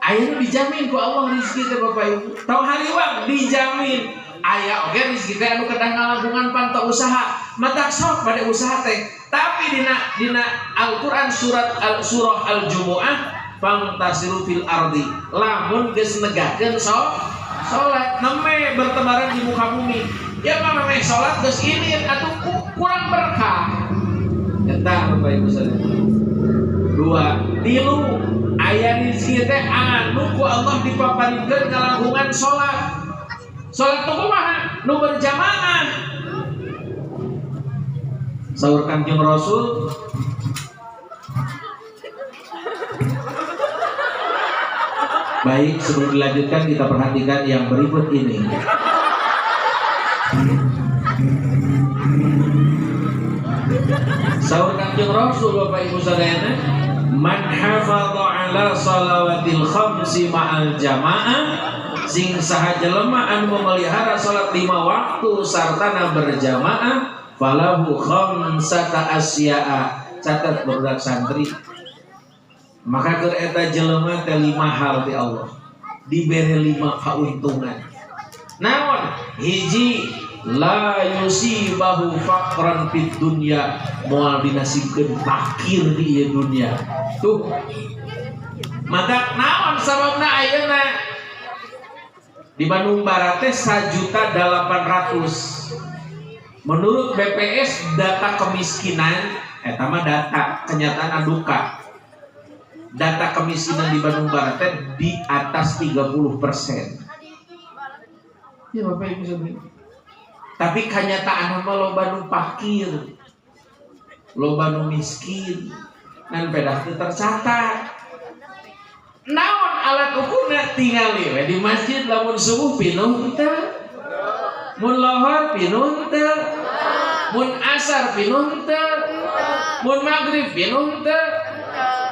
Speaker 1: Ayeuna dijamin ku Allah rezeki teh Bapak Ibu. Tong hariwang dijamin. Aya oge rezeki teh anu kedah ngalangkungan panto usaha. Matak sok pada usaha teh. Tapi dina Al-Qur'an surat al-surah Al-Jumu'ah fantasiru fil ardi. Lamun geus negakeun salat neme bertebaran di muka bumi. Ya mah memeh salat geus ini atuh kurang berkah. Eta Bapak Ibu sadaya. Dua, tilu aya rezeki teh anu ku Allah dipaparikeun kalangkungan salat. Salat teh kumaha? Nu berjamaah. Saur Kanjeng Rasul Baik, sebelum dilanjutkan kita perhatikan yang berikut ini. Saur Kanjeng Rasul Bapak Ibu sadayana, man hafadha ala salawatil khamsi ma'al jamaah, sing saha jelema anu memelihara salat 5 waktu sartana berjamaah, falahu khamsata asya'a. Catat barudak santri. Maka keur eta jelema teh 5 hal ti Allah. Dibere 5 kauntungan. Naon? Hiji, la yusibahu faqran fid dunya, moal dinasibkeun fakir di ieu dunya. Tuh. Maka naon sababna ayeuna di Bandung Barat teh 1.800.000. Menurut BPS data kemiskinan, eta mah data kenyataan aduka. Data kemiskinan di Bandung Barat teh di atas 30%. Ya Bapak Ibu saudara. Tapi kenyataan mah loba nu fakir, loba nu miskin, ngan pedah teu tercatat. Naon Alat ukurna tingali we di masjid lamun subuh pinuh teu, mun lohor pinuh teu, mun asar pinuh teu, mun maghrib pinuh teu,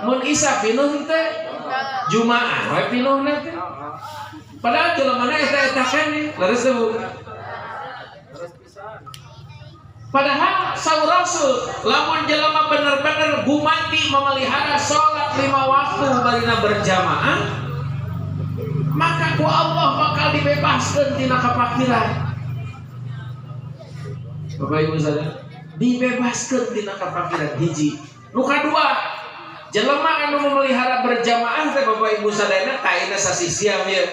Speaker 1: mun isya pinuh teu, jumaah we pinuhna teh. Padahal jelemana eta-eta keneh, leres teu Bu? Padahal saur Rasul lamun jelema bener-bener gumanti memelihara sholat 5 waktu barina berjamaah, maka ku Allah bakal dibebaskan tina kapakiran. Bapak Ibu sadaya, dibebaskan tina kapakiran hiji. Nu kadua, jelema anu memelihara berjamaah teh Bapak Ibu sadayana kaina sasih siam ieu.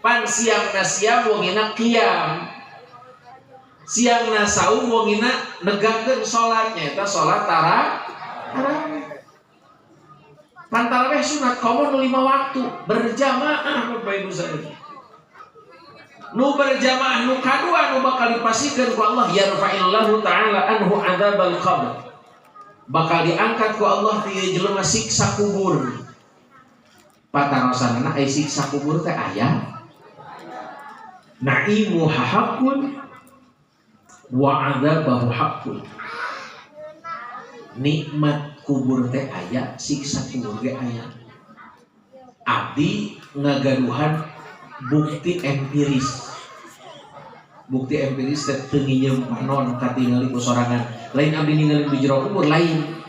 Speaker 1: Pan siangna siam wengina qiyam. Siangna saum wengina negakeun salatnya eta salat tarawih. Pan tarawih sunat komo nu 5 waktu berjamaah Bapak Ibu sadaya. Nu berjamaah nu kadua nu bakal dipasihkeun ku Allah yarfa'illahu ta'ala anhu adzabal qabr. Bakal diangkat ku Allah ti jelema siksa kubur. Patarosanana ai siksa kubur teh aya. Naimu haqqun wa adzabahu haqqun. Nikmat kubur teh aya, siksa kubur ge aya. Abdi ngagaduhan bukti empiris. Bukti empiris teh teu nginyeum panon katingali ku sorangan. Lain abdi ningali di jero kubur lain.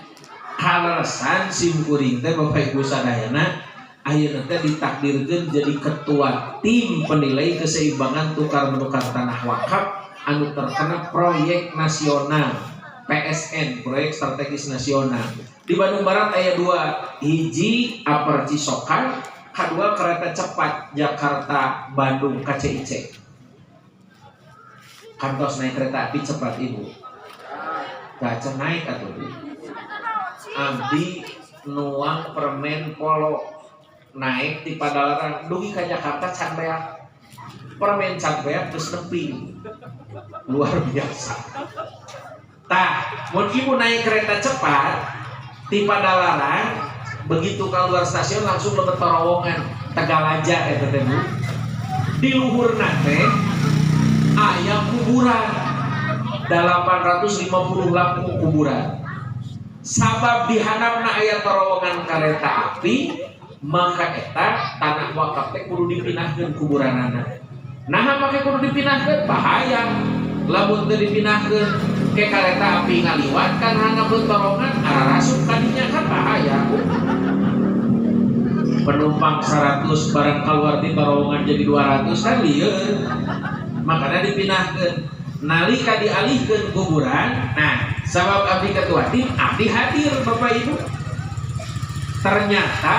Speaker 1: Kaleresan sim kuring teh Bapak Ibu sadayana ayeuna teh ditakdirkeun jadi ketua tim penilai keseimbangan tukar menukar tanah wakaf anu terkena proyek nasional PSN, proyek strategis nasional. Di Bandung Barat aya 2, hiji Upper Cisokan, kedua kereta cepat Jakarta Bandung KCIC. Kantos naik kereta api cepat ibu. Kaca naik atuh Bu. Abdi nuang permen polo naik di Padalarang dugi ka Jakarta can beak. Permen can beak terus nepi. Luar biasa. Tah, mun ibu naik kereta cepat di Padalarang begitu keluar stasiun langsung lebet terowongan Tegalaja eta teh Bu. Di luhurna teh aya kuburan 850 langkung kuburan. Sabab di handapna aya terowongan kereta api, maka eta tanah wakaf teh kudu dipindahkeun kuburanana. Nah, make kudu dipindahkeun bahaya. Lamun teu dipindahkeun ke kereta api ngaliwat kan handapeun terowongan ararasup kadinya kan bahaya. Penumpang 100 barang keluar di terowongan jadi 200 kan lieur. Makanya dipindahkeun. Nalika dialihkeun kuburan, nah sabab abdi ketua tim, abdi hadir Bapak Ibu. Ternyata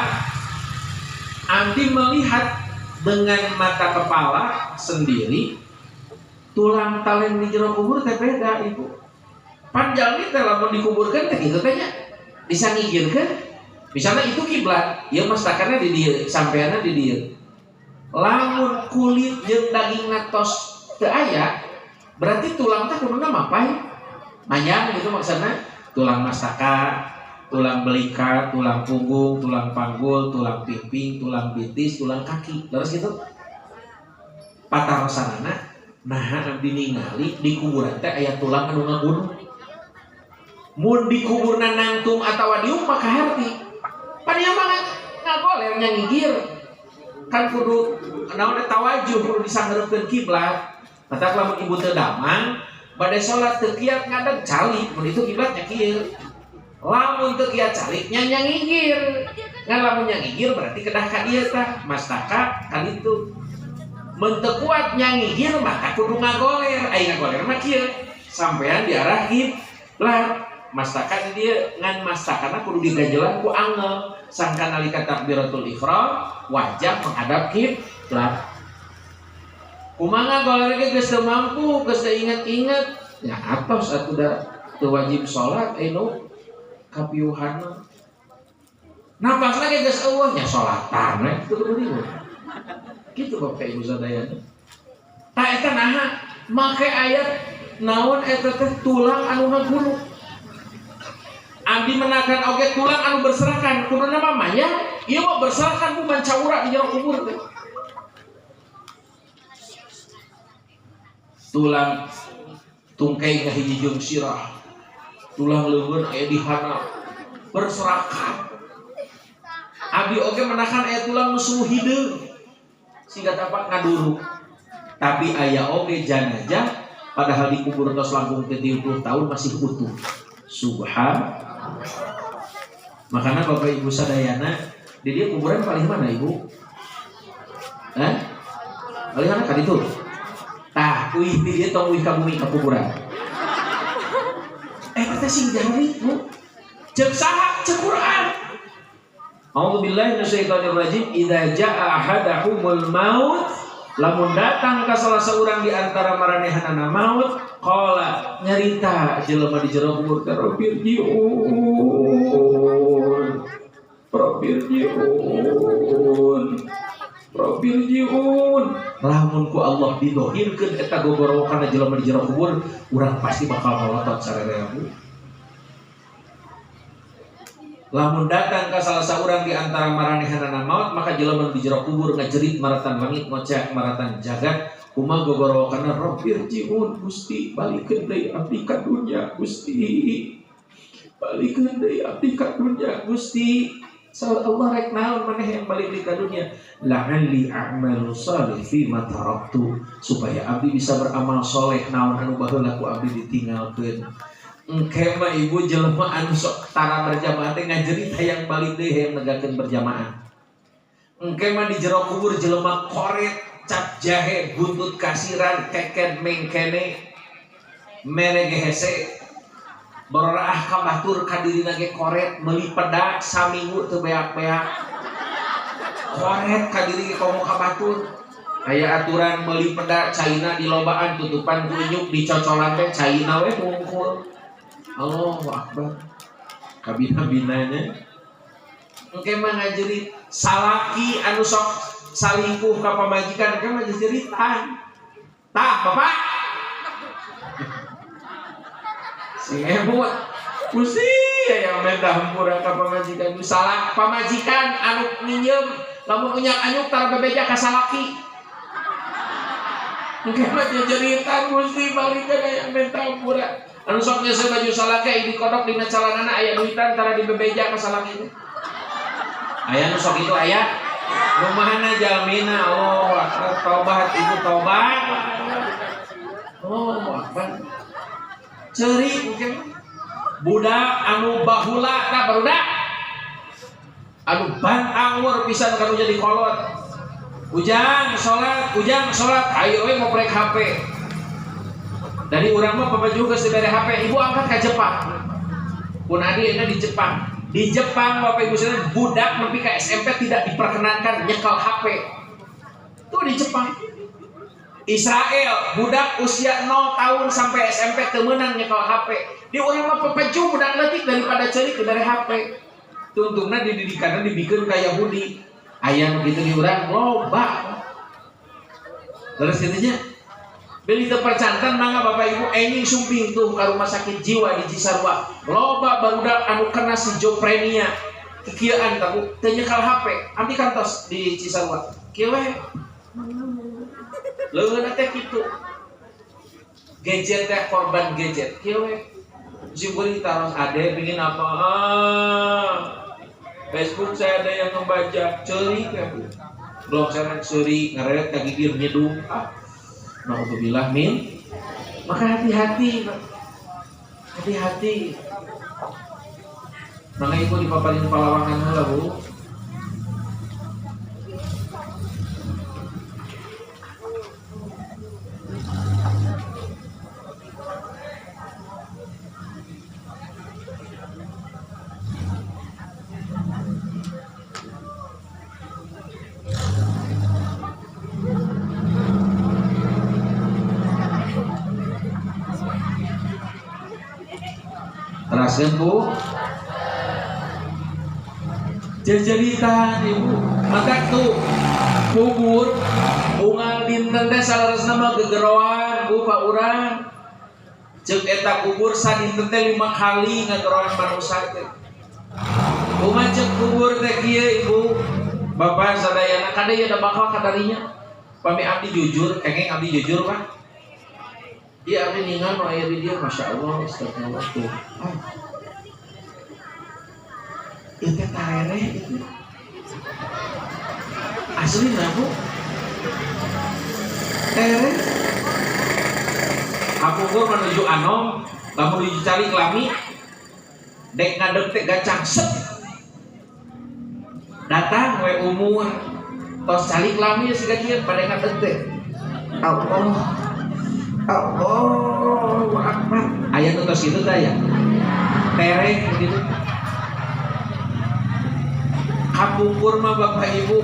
Speaker 1: abdi melihat dengan mata kepala sendiri tulang talen di jero kubur teh beda Ibu. Panjang teh lamun dikuburkeun teh kitu teh nya. Bisa ngigirkeun. Misalnya itu kiblat, ieu mastakana di dieu, sampeanna di dieu. Lamun kulit jeung dagingna tos teu aya, berarti tulang teh kuduna mapai. Manjang gitu maksudna, tulang mastaka, tulang belikat, tulang punggung, tulang panggul, tulang pingping, tulang betis, tulang kaki. Terus gitu. Patarosanana nah abdi ningali di kuburan teh aya tulang anu ngagunung. Mun di kuburna nangtung atawa diuk maka harti. Pan ieu mah ngagoler nya ngigir. Kan kudu naon eta tawajuh kudu disanggeureukeun kiblat. Matak lamun ibu teu damang bade salat teu kiat ngadeg calik, mun itu kiblatnya kieu. Lamun teu kiat calik nya ngigir. Ngan lamun nya ngigir berarti kedah ka dieu tah, mastaka ka ditu. Mun teu kuat nya ngigir maka kudu ngagoler. Ai ngagoler mah kieu. Sampean diarah kiblat. Mastaka di dieu ngan mastakana kudu diganjelan ku angel. Sangkan nalika takbiratul ihram wajah menghadap kiblat. Kumaha goler ge geus teu mampu, geus teu inget-inget. Ya atos atuh da teu wajib salat anu kapiuhan mah. Napasna ge geus eueuh nya salatan we kitu kudu ribut. Kitu Bapak Ibu sadayana. Tah eta naha make ayat naon eta teh tulang anu ngagulung. Abdi menakan oge tulang anu berserakan, kuduna mah mayat, ieu mah berserakan bu mancaura di jero kubur teh. Tulang tungkai ngahiji jeung sirah, tulang leungeun aya di handap, berserakan. Abdi oge menakan aya tulang nu sumuh hideung, siga tapak ngaduruk. Tapi aya oge janajah padahal dikubur tos langkung teh 30 tahun masih utuh. Subhan. Makanya Bapak Ibu sadayana, di dia kuburan paling mana Ibu? Hah? Paling mana kan itu? Tah, uih di dia tong uih ka bumi ka kuburan. Eta sing jari, Bu. Ceuk saha? Ceuk Quran. A'udzubillahi minasyaitonir rajim. Idza jaa ahadahumul maut, lamun datang ka salah seorang di antara maranehanana maut, qala nyarita jelema di jero kubur teh, Rabbirji'un, Rabbirji'un, Rabbirji'un. Lamun ku Allah didohirkeun eta gogorowokan jelema di jero kubur, urang pasti bakal molotot sarerea, Bu. Lamun datang ka salah seorang di antara maranehanana maut, maka jelema di jero kubur ngajerit maratan langit, ngoceh maratan jagat. Kumaha gogorowokanna? Rabbirji'un, Gusti balikeun deui abdi ka dunya, Gusti balikeun deui abdi ka dunya, Gusti. Saur Allah, rek naon maneh yang balik di ka dunya? La'alli a'malu salih fi ma taraktu, supaya abdi bisa beramal soleh naon anu baheula ku abdi ditinggalkeun. Engke mah ibu jelema anu sok tara berjamaah teh ngajerit hayang balik deui, hayang negakeun berjamaah. Engke mah di jero kubur jelema koret, cap jahe, buntut kasiran, keken mengkene, mere ge hese, bororaah ka batur ka dirina ge koret, meuli peda saminggu teu beak-beak, koret ka diri ge komo ka batur. Aya aturan meuli peda caina di lobaan, tutupan ku inyuk, dicocolan teh caina we hungkul. Allahu Akbar, kabina-binanya. Engke mah ngajerit salaki anu sok salingkuh ka pamajikan, engke mah jeritan. Tah bapak sing emut, Gusti yang minta hampura ka pamajikan. Salah pamajikan anu minjem, lamun unyak anyuk tara bebeja ka salaki. Engke mah jeritan, Gusti balikeun aya minta hampura. Anu sok nyeuseuh baju salaki dikodok dina calanana aya duitan, tara dibebeja ka salaki. Aya nu sok itu, aya rumahana jalmina. Allahu Akbar, tobat ibu, tobat. Allahu Akbar. Ceri mungkin budak anu bahula tah, barudak anu bantangwur pisan kanu jadi kolot. Ujang salat, ujang salat, ayo we ngoprek HP. Dari urang mah papajuh geus dibere HP, ibu angkat ka Jepang. Pun adi di Jepang. Di Jepang Bapak Ibu sekalian, budak nepi ka SMP tidak diperkenankan nyekel HP. Tuh di Jepang. Israel, budak usia 0 tahun sampai SMP teu meunang nyekel HP. Di urang mah papajuh budak leutik daripada ceurik dibere HP. Tuntungna dididikanna dibikeun ka Yahudi. Aya nu kitu di urang loba. Terus kitu nya. Beli teu percanten mangga Bapak Ibu enjing sumping tuh ka rumah sakit jiwa di Cisarua. Loba barudak anu kena skizofrenia. Kikieuan tah Bu, teu nyekel HP. Abdi kantos di Cisarua. Kieu we. Leungeunna teh kitu. Gadget teh, korban gadget. Kieu we. Simkuring taros, ade pingin apa? Ah, Facebook saya ada yang membaca, ceurik ya Bu. Belum saya ceurik, ngareret ka gigir nyedung. Ah. Nauzubillah min. Maka hati-hati, hati-hati. Maka ibu dipaparin palawangan heula, Bu. Teraskeun, Bu. Jejeritan ibu, maka tuh kubur unggal dinten teh saleresna mah gegeroan Bu ka urang. Ceuk eta kubur sadinten teh 5 kali ngageroan manusia teh. Kumaha ceuk kubur teh kieu ibu? Bapak sadayana kade ieu da bakal kadarinya. Pami abdi jujur, kengeng abdi jujur Pak. Iya abdi ningal nu aya di dieu masyaallah astagfirullah tuh. Ieu teh tarereh itu. Asli mah Bu. Tereh. Kapungkur menuju anom, lamun menuju calik lami, dek ngadeg teh gacang set. Datang we umur, tos calik lami siga kieu pada ngadeg teh. Allah, Allahu Akbar. Aya nu tos kitu teh aya. Tereh begitu. Kapungkur mah Bapak Ibu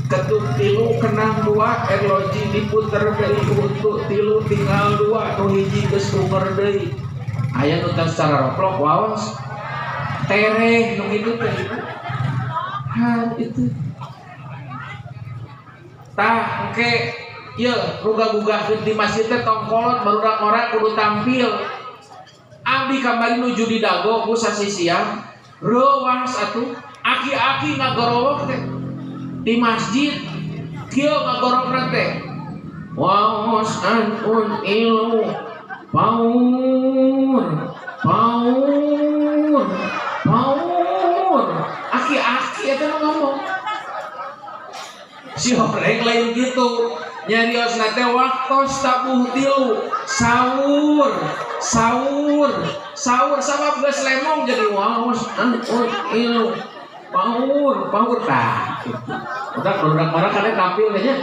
Speaker 1: ketuk tilu kenang dua erloji diputer deui untuk tilu tinggal dua nu hiji geus unger deui. Aya nu tos cara roplok waos. Tereh nu kitu teh ibu. Ha itu. Tah engke ieu rugagugahkeun di masjid teh tong kolot barudak ora kudu tampil. Abdi kamari nuju di Dago ku sasisiang reuwas atuh aki-aki ngagorowok teh di masjid kieu ngagorowokna teh waos anun ilu paur paur paur aki-aki eta nu ngomong si horeng lain gitu nyariosna teh waktos tabuh tilu sahur sahur sahur sabab geus lemong jadi waos anun ilu paur paur tah gitu. Udah barudak marah kada tampil nya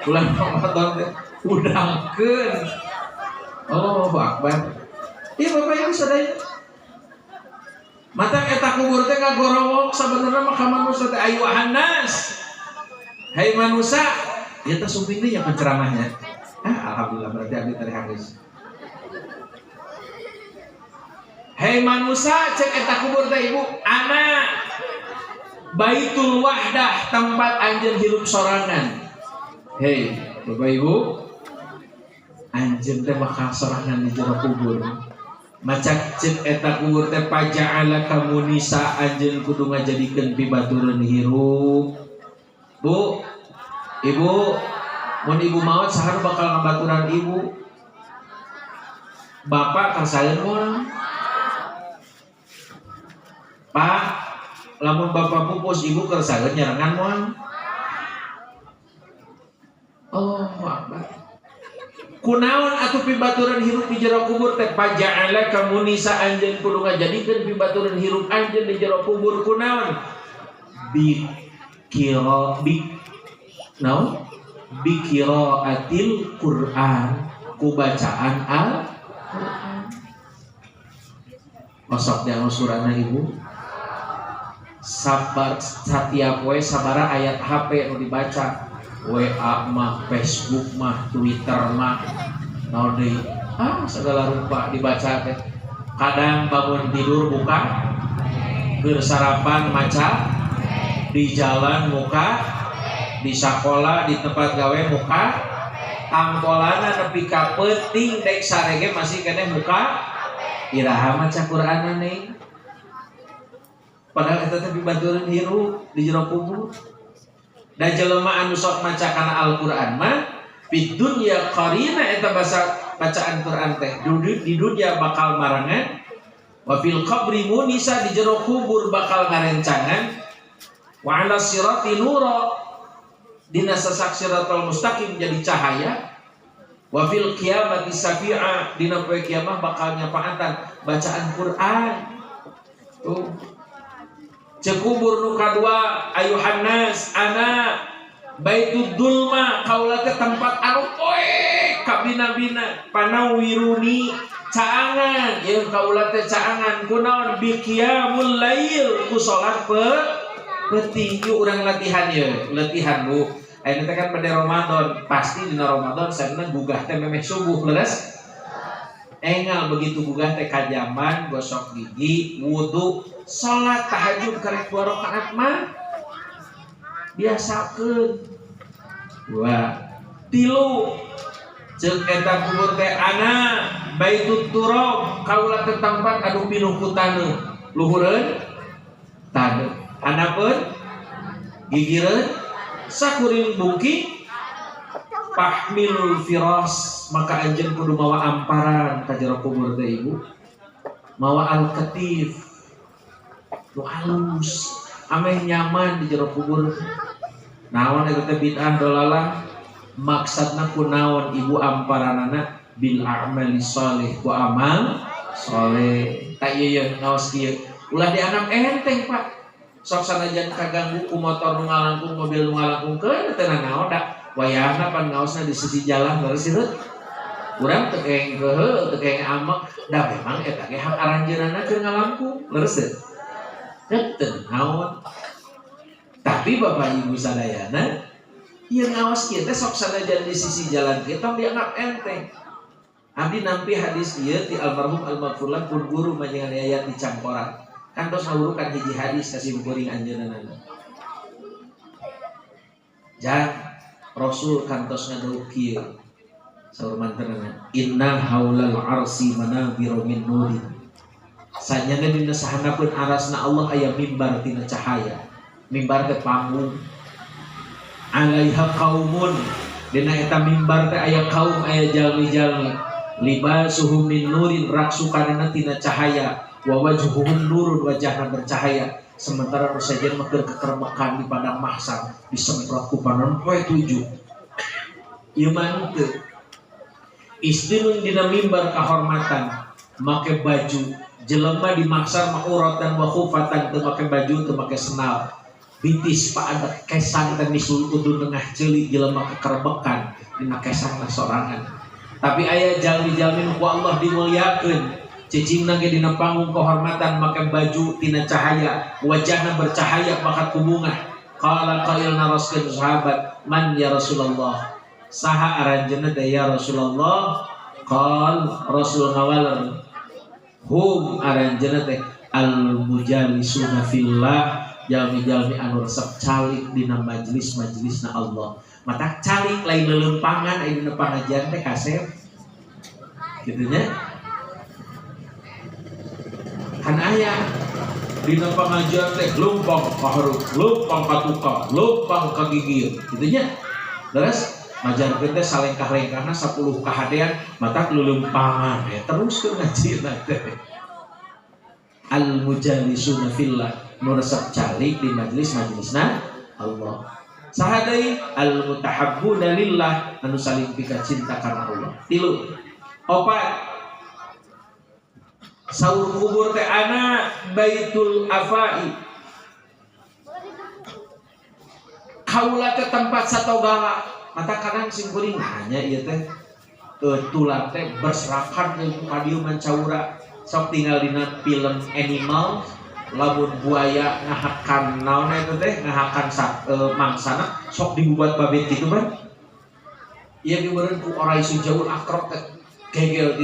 Speaker 1: bulan Ramadan teh udangkeun. Allahu Akbar. Ieu Bapak Ibu sadaya. Mata eta kubur teh ngagorowok sabenerna mah ka manusia teh ayu ahannas. Hai manusia, ieu teh sumping deui nya penceramahnya. Ah alhamdulillah berarti abdi teh geus. Hei manusia cek eta kubur teh ibu, ana Baitul Wahdah tempat anjeun hirup sorangan. Hei, Bapak Ibu, anjeun teh bakal sorangan di jero kubur. Macak cek eta kubur teh paja'ala kamunisa anjeun kudu ngajadikeun pibatureun hirup. Bu, Ibu, mun ibu maot saha nu bakal ngabaturan ibu? Bapak kasaeun moal? Pak, lamun bapak pupus ibu kersaeun nyarengan moal? Allahu Akbar. Kunaon atuh pibaturan hirup di jero kubur teh paja'ala kamunisa anjeun kudu ngajadikeun pibaturan hirup anjeun di jero kubur kunaon? Bi kira bi naon? Bi qiraatil Quran, ku bacaan Al-Quran. Osok dianggo surana ibu. Sabar setiap we sabara ayat HP nu dibaca. WA mah, Facebook mah, Twitter mah, naon deui? Ah, segala rupa dibaca teh. Kadang bangun tidur buka, keur sarapan maca, di jalan muka, di sakola, di tempat gawe muka, tangkolana nepi ka peuting dek sarege masih keneh muka. Iraha maca Qur'anna nih. Padahal eta teh pibatureun hirup di jero kubur. Da jelema anu sok maca kana Al-Qur'an mah fid dunya qarina eta basa bacaan Qur'an teh di dunya bakal marangan wa fil qabri munisa di jero kubur bakal ngarencangan wa ala sirati nura dina sasak siratal mustaqim jadi cahaya wa fil qiyamati safi'a dina poe kiamah bakal nyapaatan bacaan Qur'an tuh. Cek kubur nu kadua ayuhan nas ana baitud dulma kaula teh tempat anu poek kabina-bina panawiruni caangan ieu kaula teh caangan kunaon biqiyamul lail ku salat peuting. Yuk urang latihan ye latihan Bu. Ayeuna teh kan pada Ramadan pasti dina Ramadan saena gugah teh memeh subuh leres engal begitu gugah teh kajaman gosok gigi wudu salat tahajud karek 2 rakaat mah biasakeun. 2 3 ceuk eta kubur teh ana baitut turab kaula teh tempat anu pinuh ku taneuh luhureun taneuh handapeun gigireun sakuring bungki pahmilul firas maka anjeun kudu mawa amparan ka jero kubur teh ibu mawa al-katif nu halus ameh nyaman di jero kubur. Naon eta teh bid'ah dolalah maksudna kunaon ibu amparanana bil a'mali sholih ku amal soleh. Tak ieu ye ngaos kieu ulah dianggap enteng Pak. Sok sanajan kaganggu ku motor nu ngalangkung mobil nu ngalangkung keun teu nanaon da wayahna pan ngaosna di sisi jalan leres ieu. Urang teu kenging kehe teu kenging amek da memang eta ge hak aranjeunana keur ngalangkung leres teu. Teu naon. Tapi Bapak Ibu sadayana ieu ngaos kieu teh sok sanajan di sisi jalan kieu tong dianggap enteng. Abdi nampi hadis ieu ti almarhum almaghfurlah pun guru manjengan yayat di Cangkorang. Kantos ngawurukan hiji hadis ka simkuring anjeunna. Jang Rasul kantos ngadawuh kieu. Saur mantenna inna haulal arsi manabiru min nurin. Sanyana dina sahandapeun arasna Allah aya mimbar tina cahaya. Mimbar teh panggung. Alaiha qaumun dina eta mimbar teh aya kaum aya jalmi-jalmi. Libasuhum min nurin raksukanana tina cahaya. Wa wajhuhum nurun wajahna bercahaya. Sementara nu sejen mah keur kekermekan di padang mahsyar disemprot ku panon poe 7. Ieu mah henteu. Istinun dina mimbar kahormatan make baju jelema di mahsyar mah uratan wa khufatan teu make baju teu make senal. Bitis paada kesang teh misul udun tengah ceuli jelema kekerbekan dina kesangna sorangan. Tapi aya jalmi-jalmi nu ku Allah dimuliakeun. Cicingna ge dina panggung kehormatan make baju tina cahaya, wajahna bercahaya bakat kubungah. Qala qail naroskeun sahabat, man ya Rasulullah? Saha aranjeunna teh ya Rasulullah? Qal Rasul ngawaler. Hum aranjeunna teh al mujalisuna fillah, jalmi-jalmi anu resep calik dina majelis-majelisna Allah. Mata calik lain leuleumpangan aya dina pangajian teh kasep. Kitu nya. Kan aya dina pangajian teh lumpang ka hareup, lumpang ka tukang, lumpang ka gigir, kitu nya. Leres majarkeun teh salengkah-lengkahna 10 kahadean mata leuleumpangan ya terus keur ngajina teh. Al mujalisuna fillah nu resep calik di majelis-majelisna Allah. Saha deui al mutahabbuna lillah anu saling pika cinta karena Allah. 3. 4. Saur kubur teh ana baitul afai. Kaula ke tempat satogala. Mata kanan simkuring hanya ieu teh tular teh berserakan ke ka dieu mancaura. Sok tinggal dina film animal lamun buaya ngahakan naon eta teh ngahakan mangsana sok dibuat babet kitu mah. Ieu dieureun ku orai sujaul akrab teh gegel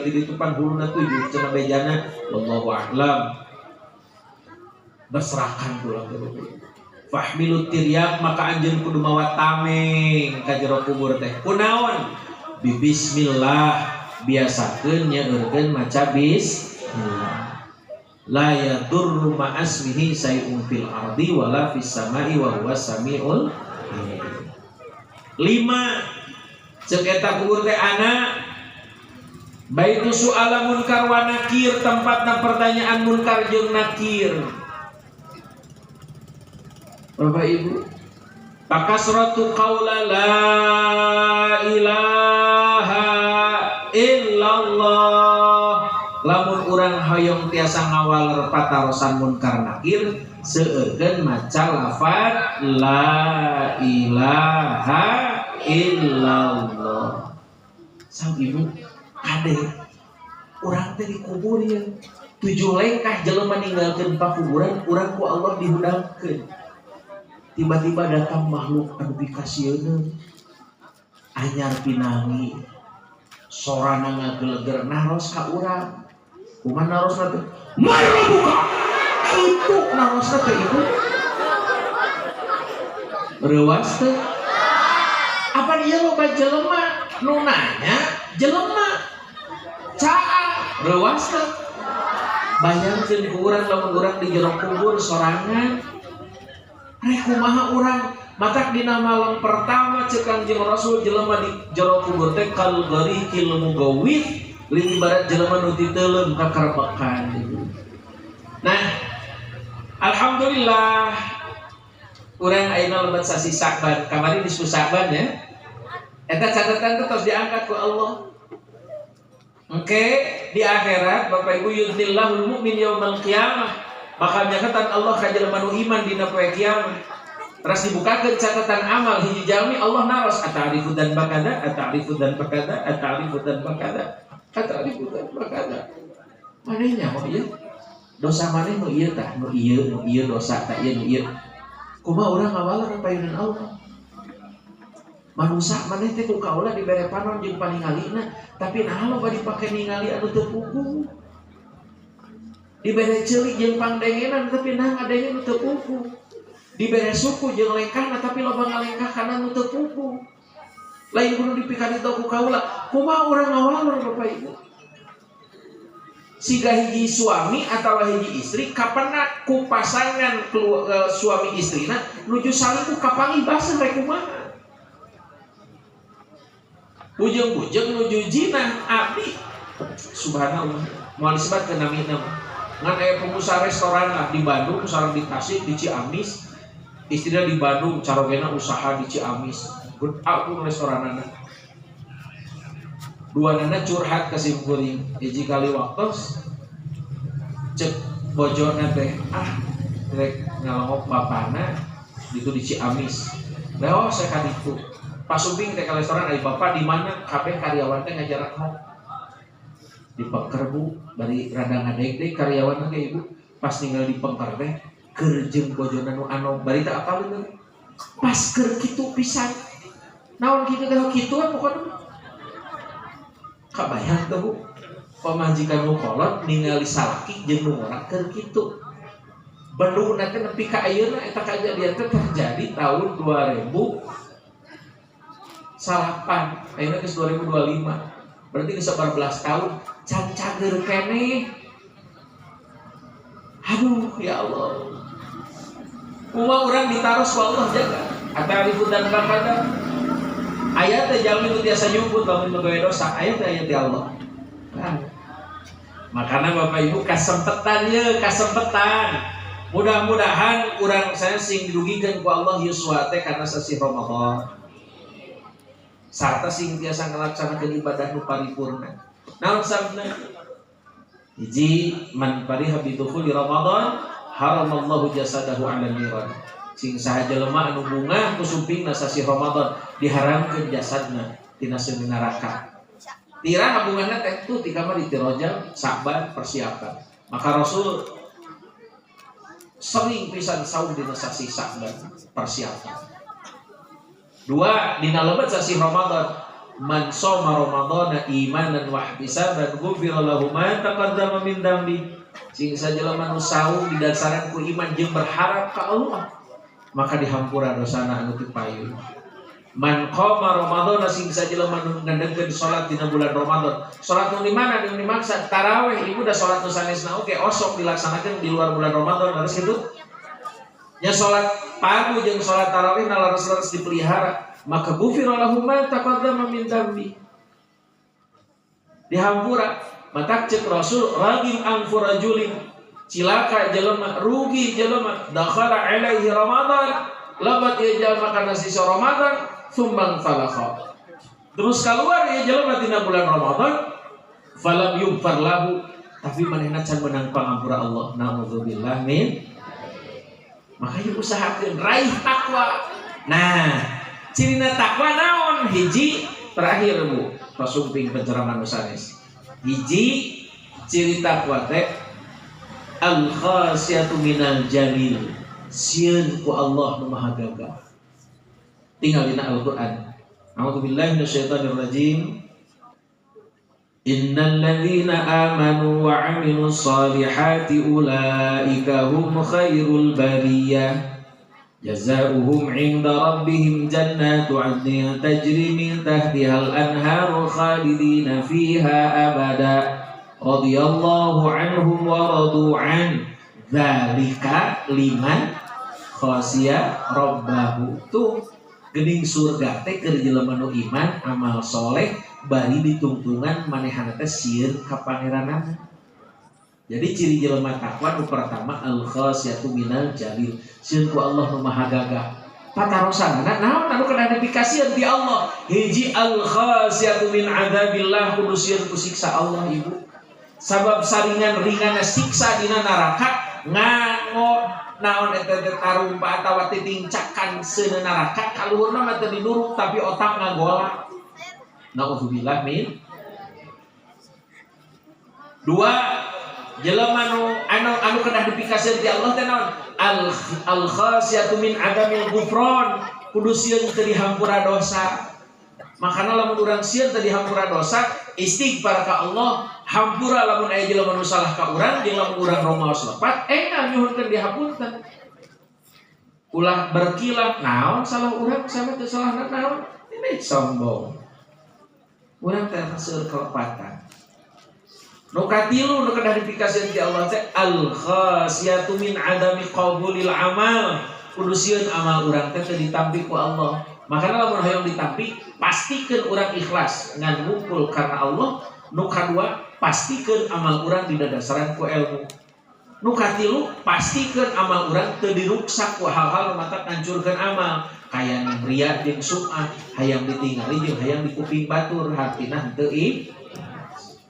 Speaker 1: di ditu pan huluna 7 cenah bejana wallahu a'lam. Berserakan tulang teh. Fahmilut tiryak maka anjeun kudu mawa tameng ka jero kubur teh. Kunaon? Bi bismillah biasakeun nyaeurkeun maca bismillah. La yadurru ma'asmihi say'un fil ardi wala fis sama'i wa huwa samiul alim. 5. Ceuk eta kubur teh ana baitu su'ala munkar wa nakir, tempatna pertanyaan munkar jeung nakir. Bapak Ibu, pakasratu qaula la ilaha illallah. Lamun urang hoyong tiasa ngawaler patarosan munkar nakir, seueurkeun maca lafaz la ilaha illallah. Sang ibu kade urang teh dikubur ya. 7 lengkah jelema ninggalkeun pakuburan, urang ku Allah dihudangkeun. Tiba-tiba datang makhluk anu pikasieun anyar pinangi sorana ngageleger naros ka urang. Kumaha narosna teh? Marbuka. Kitu narosna teh ibu. Reuas teh. Apa ieu loba jelema nu nanya jelema. Reuas teh? Bayangkeun ku urang lamun urang di jero kubur sorangan. Rek kumaha urang? Matak dina malam pertama cek Kangjeng Rasul jelema di jero kubur teh kal gharikil mugawwith, leuwih ibarat jelema nu titeuleum kakerbekan. Nah, alhamdulillah urang ayeuna lebet sasi Sa'ban, kamari nisfu Sa'ban ya. Eta catatan teh tos diangkat ku Allah. Oke, di akhirat Bapak Ibu yudnillahul mu'min yaumal qiyamah. Bakal nyakatan Allah ka jelema nu iman dina poe kiamat. Terus dibukakeun catatan amal hiji jalmi, Allah naros, ata'rifu dan bakada, ata'rifu dan bakada, ata'rifu dan bakada, ata'rifu dan bakada. Maneh nyaho ieu? Dosa maneh nu ieu tah, nu ieu, nu ieu dosa tah ieu nu ieu. Kumaha urang ngawaler payunan Allah? Manusa maneh teh ku kaula dibere panon jeung paningalina, tapi naha loba dipake ningali anu teu puguh. Dibere ceuli jeung pangdengenan, tapi naha ngadenge nu teu puguh. Dibere suku jeung lengkahna, tapi loba ngalengkah kana nu teu puguh. Lain kudu dipikaditu ku kaula, kumaha urang ngawaler Bapak Ibu? Siga hiji suami atau hiji istri kapenak ku pasangan suami istrina nuju salingkuh, kapanggih baseuh, rek kumaha? Bujeng-bujeng nuju zina. Abdi subhanallah moal disebatkeun namina mah, ngan aya pengusaha restoran lah di Bandung sareng di Tasik, di Ciamis. Istrina di Bandung, carogena usaha di Ciamis, agung restoranana. Dua nana curhat ke simkuring. Hiji kali waktu cek bojona teh, ah, rek ngalongok bapana itu di Ciamis. Leo saya ka ditu, pas sumping teh ka restoran, ari bapak di mana? Kabeh karyawan teh ngajarak hok di pengker, Bu. Bari rada ngadeg karyawan teh, Ibu. Pas ninggal di pengker teh keur jeung bojona nu anom, bari teu apaleun teh. Pas keur kitu pisan, naon kitu teh, kitu pokoknya. Kabayang tuh, Bu, pamajikan nu kolot ningali salaki jeung nu ngora keur kitu. Benduna teh nepi ka ayeuna. Eta kajadian teh terjadi tahun 2008, ayeuna geus 2025, berarti geus 14 tahun can cager keneh. Aduh, ya Allah, kumaha urang ditaros ku Allah jaga, ata'rifu dan bakada. Ayat teh jalmi nu tiasa nyumput lamun megawe dosa, ayat teh ayat di Allah. Nah, makanya Bapak Ibu, kasempetan ye, kasempetan. Mudah-mudahan urang saya sing dirugikan ku Allah yuswa teh karena sasih Ramadan. Sarta sing tiasa ngalaksanakeun ibadah nu paripurna. Naon sabna? Hiji, man fariha bi dukhuli Ramadan haramallahu jasadahu 'ala niran. Sing saha jelema anu bungah ku sumpingna sasih Ramadan, diharamkeun jasadna tina seuneu neraka. Tira bungahna teh tuh ti kamari, ti Rajab, Sa'ban, persiapan. Maka Rasul sering pisan saum dina sasih Sa'ban, persiapan. Dua, dina lebet sasih Ramadan, man shoma Ramadana imanan wa ihtisaban ghufira lahu ma taqaddama min dzambi. Sing sajelema nu saum didasaran ku iman jeung berharap ka Allah, maka dihampura dosana anu ti payun. Man qama Ramadan, sing sajelema nu ngandegkeun salat dina bulan Ramadan. Salat nu di mana nu dimaksa? Tarawih, Ibu, da salat nu sanesna oge osok dilaksanakeun di luar bulan Ramadan, harus gitu. Nya salat pagi jeung salat tarawih nalaras-laras dipelihara, maka ghufira lahu ma taqaddama min dzambi. Dihampura. Matak cek Rasul, ragim anfu rajulin, cilaka jelema, rugi jelema, dakhala alaihi Ramadan, lebat ieu jalma kana sisa Ramadan, tsumma falakha, terus keluar ieu jelema tina bulan Ramadan, falam yughfar lahu, tapi manehna can meunang pangampura Allah. Nauzubillah min. Makanya usahakeun raih takwa. Nah, cirina takwa naon? Hiji, terakhir, Bu, pasumping pencerahan sanes. Hiji ciri takwa teh al khasyatu minal jalil, sieun ku Allah nu maha gagah. Tinggal dina Al-Qur'an. A'udzubillahi minasyaitonir rajim. Innal ladzina amanu wa 'amilus solihati ulaika hum khairul bariyah. Jazaohum 'inda rabbihim jannatu 'adnin tajri min tahtihal anharu khalidina fiha abada. Radhiyallahu anhum wa radu an. Dzalika liman khasya rabbahu. Tuh geuning surga teh keur jelema nu iman amal soleh bari ditungtungan manehana teh sieun ka pangeranana. Jadi ciri jelema takwa nu pertama al khasyatu minal jalil, sieun ku Allah nu maha gagah. Patarosanana naon anu kedah dipikasieun ti Allah? Hiji al khasyatu min adzabillah, kudu sieun ku siksa Allah ibu. Sabab saringan ringanna siksa dina neraka nganggo naon eta teh tarumpa atawa titingcakan seuneu neraka kaluhurna mah teu dinuruk tapi otak ngagolak. Nauzubillah min. Dua, jelema anu kedah dipikasieun ti Allah teh naon? Al khasyatu min adamil ghufran, kudu sieun teu dihampura dosa. Makana lamun urang sieun teu dihampura dosa, istighfar ka Allah, hampura lamun aya jelema nu salah ka urang, jeung lamun urang romaos lepat, enggal nyuhunkeun dihapunten. Ulah berkilah naon salah urang sama teu salahna naon, ini sombong. Urang teh seueur kelepatan. Nu katilu nu kedah dipikasieun ti Allah teh al khasyatu min adami qabulil amal. Kudu sieun amal urang teh teu ditampi ku Allah. Makana lamun hoyong ditampi, pastikeun urang ikhlas ngan ngumpul karena Allah. Nu kadua, pastikeun amal urang didadasaran ku ilmu. Nu katilu, pastikeun amal urang teu diruksak ku hal-hal nu matak ngancurkeun amal. Kaya ria jeung sum'ah, hayang ditingali jeung hayang dikuping batur, hartina henteu ikhlas.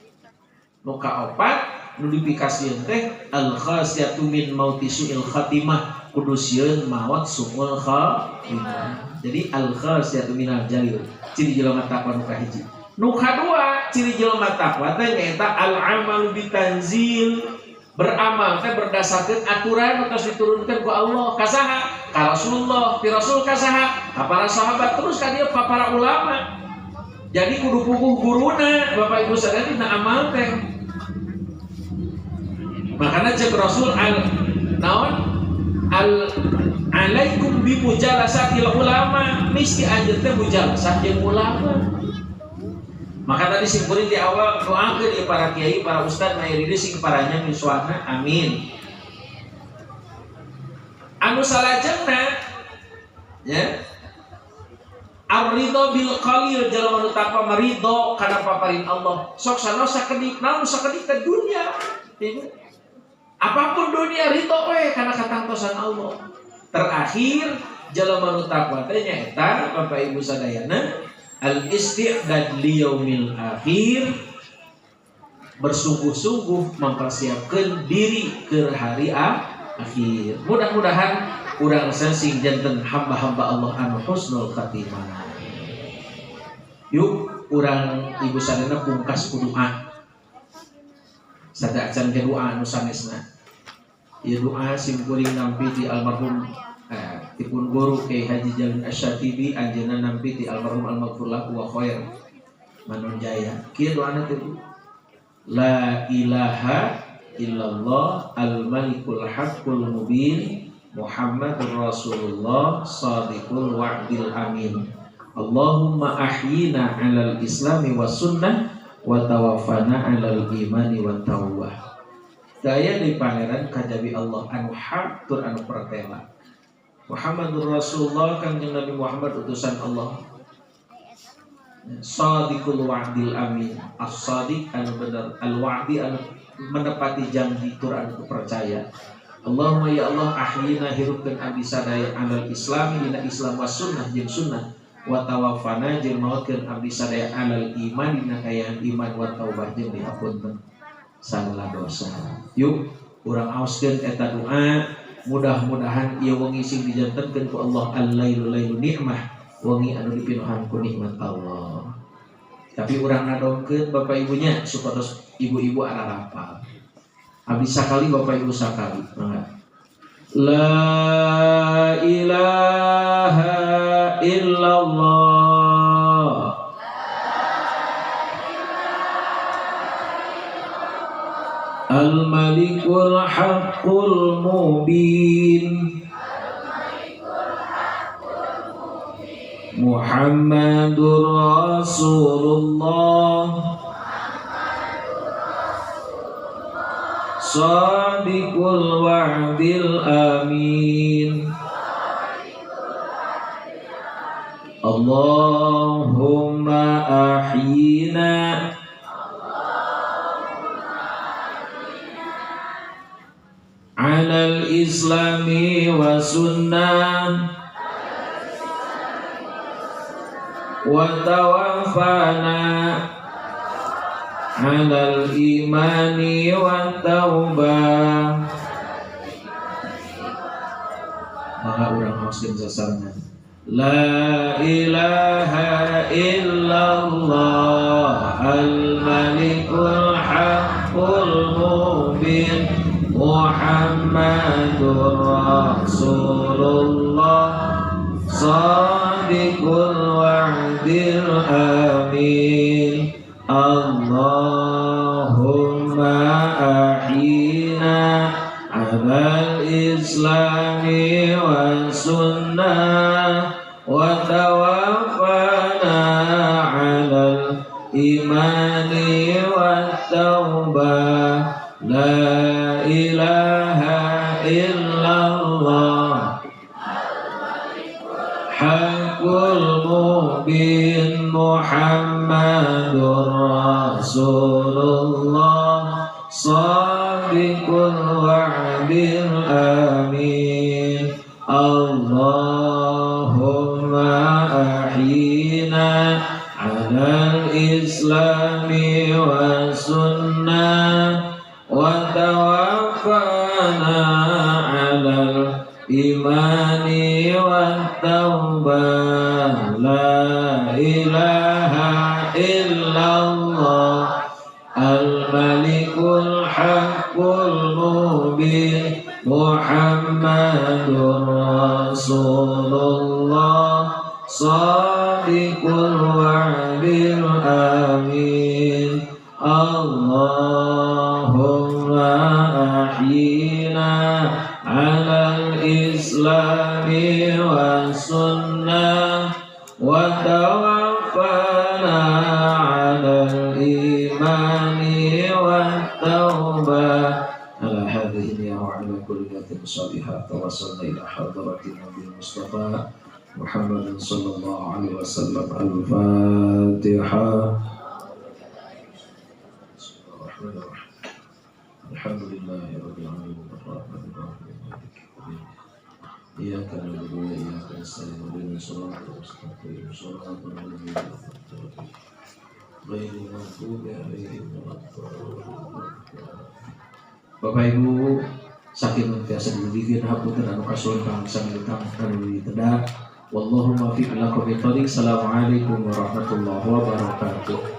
Speaker 1: Nu kaopat nu dipikasieun teh al khasyatu min mauti su'il khatimah, kudu sieun maot su'ul khatimah. Jadi al khasyatu minal jalil ciri jelema takwa nu kahiji. Nu kadua ciri jelema takwa teh nyaeta al amalu bitanzil, beramal teh berdasarkan aturan nu tos diturunkan ku Allah ka saha? Ka Rasulullah, ti Rasul ka saha? Ka para sahabat, terus ka dieu ka para ulama. Jadi kudu puguh guruna Bapak Ibu sadaya dina amal teh. Makanya cek Rasul al naon al alaikum bi mujalasatil ulama, misti anjeun teh mujalasah jeung ulama. Maka tadi sing kuring di awal doakeun ieu para kiai, para ustad mayori sing paranya misuana, amin. Anu salajengna ya ar-ridho bil qalil, jelema nu takwa maridho kana paparin Allah. Sok sanaos sakedik, naon sakedik teh dunia. Apapun dunia ridho we kana katangtosan Allah. Terakhir jelema nu takwa teh nyaeta Bapak Ibu sadayana al isti'dad li yaumil akhir, bersungguh-sungguh mempersiapkan diri ke hari akhir. Mudah-mudahan urang sing janten hamba-hamba Allah anu husnul khatimah. Yuk urang ibu sadayana pungkas ku doa. Sada acan ke doa anu sanesna. Ieu doa sim kuring nampi di almarhum tipun guru Kiai Haji Jalil Asy-Syatibi, anjeunna nampi di almarhum al-maghfurlah wa khair Manonjaya. Kieu doana teh la ilaha illallah al-malikul haqqul mubin Muhammadur Rasulullah sadiqul wa'dil amin. Allahumma ahyina 'alal islami was sunnah wa tawaffana 'alal imani wat tawbah. Daya di pangeran kajabi Allah anu hak tur anu pertela. Muhammadur Rasulullah kanjeng Nabi Muhammad utusan Allah. Sadiqul wa'dil amin. As-sadiq anu bener, al-wa'di anu menepati janji tur anu percaya. Allahumma ya Allah ahyina hirupkeun abdi sadaya alal islami dina Islam was sunnah jeung sunnah wa tawaffana jeung mautkeun abdi sadaya alal iman dina kayaan iman wa taubah jeung dihapunten sagala dosa. Yuk urang aoskeun eta doa, mudah-mudahan ieu wengi sing dijantenkeun ku Allah al-lailu lailu nikmah, wengi anu dipinuhan ku nikmat Allah. Tapi urang ngadongkeun bapak ibunya supados ibu-ibu ararapal. Abdi sakali bapak ibu sakali, mangga. La ilaha illallah Al-Malikul Haqqul Mubin Muhammadur Rasulullah Sadiqul wa'dil amin. Allahumma ahyina alal islami wa sunnah wa tawaffana alal imani wa taubah. Maka urang muslim sasarengan La ilaha illallah al-malikul haqqul mubin Muhammadur Rasulullah sadiqul wa'dil amin. Allahumma ahyina 'alal islami wa sunnah wa tawaffana 'alal imani wa taubah. La ilaha illallah haqqul mubin Muhammadur Rasulullah sadiqul wa'dil amin. Allahumma ahyina 'alal islami wa sunnah wa tawaffana 'alal imani wa taubah. La ilaha illallah al-malikul haqqul mubin Muhammadur Rasulullah sadiqul wa'dil amin. Allahumma ahyina 'alal islami wa sunnah wa tawaffana 'alal imani wa taubah. Ala hadhihi wa ala kulli niyatin salihah tawassalna ila hadratin Nabi Mustafa Muhammadin sallallahu alaihi wasallam. Al-Fatihah. Bismillahirrahmanirrahim. Alhamdulillahi rabbil alamin arrahmanir rahim maliki yaumiddin. Iyyaka na'budu wa iyyaka nasta'in ihdinas siratal mustaqim siratal ladzina an'amta 'alaihim ghairil maghdubi 'alaihim waladdallin. Bapak Ibu saking tiasa dibikin hapunten anu kasuhun pangsa militang anu ditedak. Wallahu muwaffiq ila aqwamit thoriq. Assalamualaikum warahmatullahi wabarakatuh.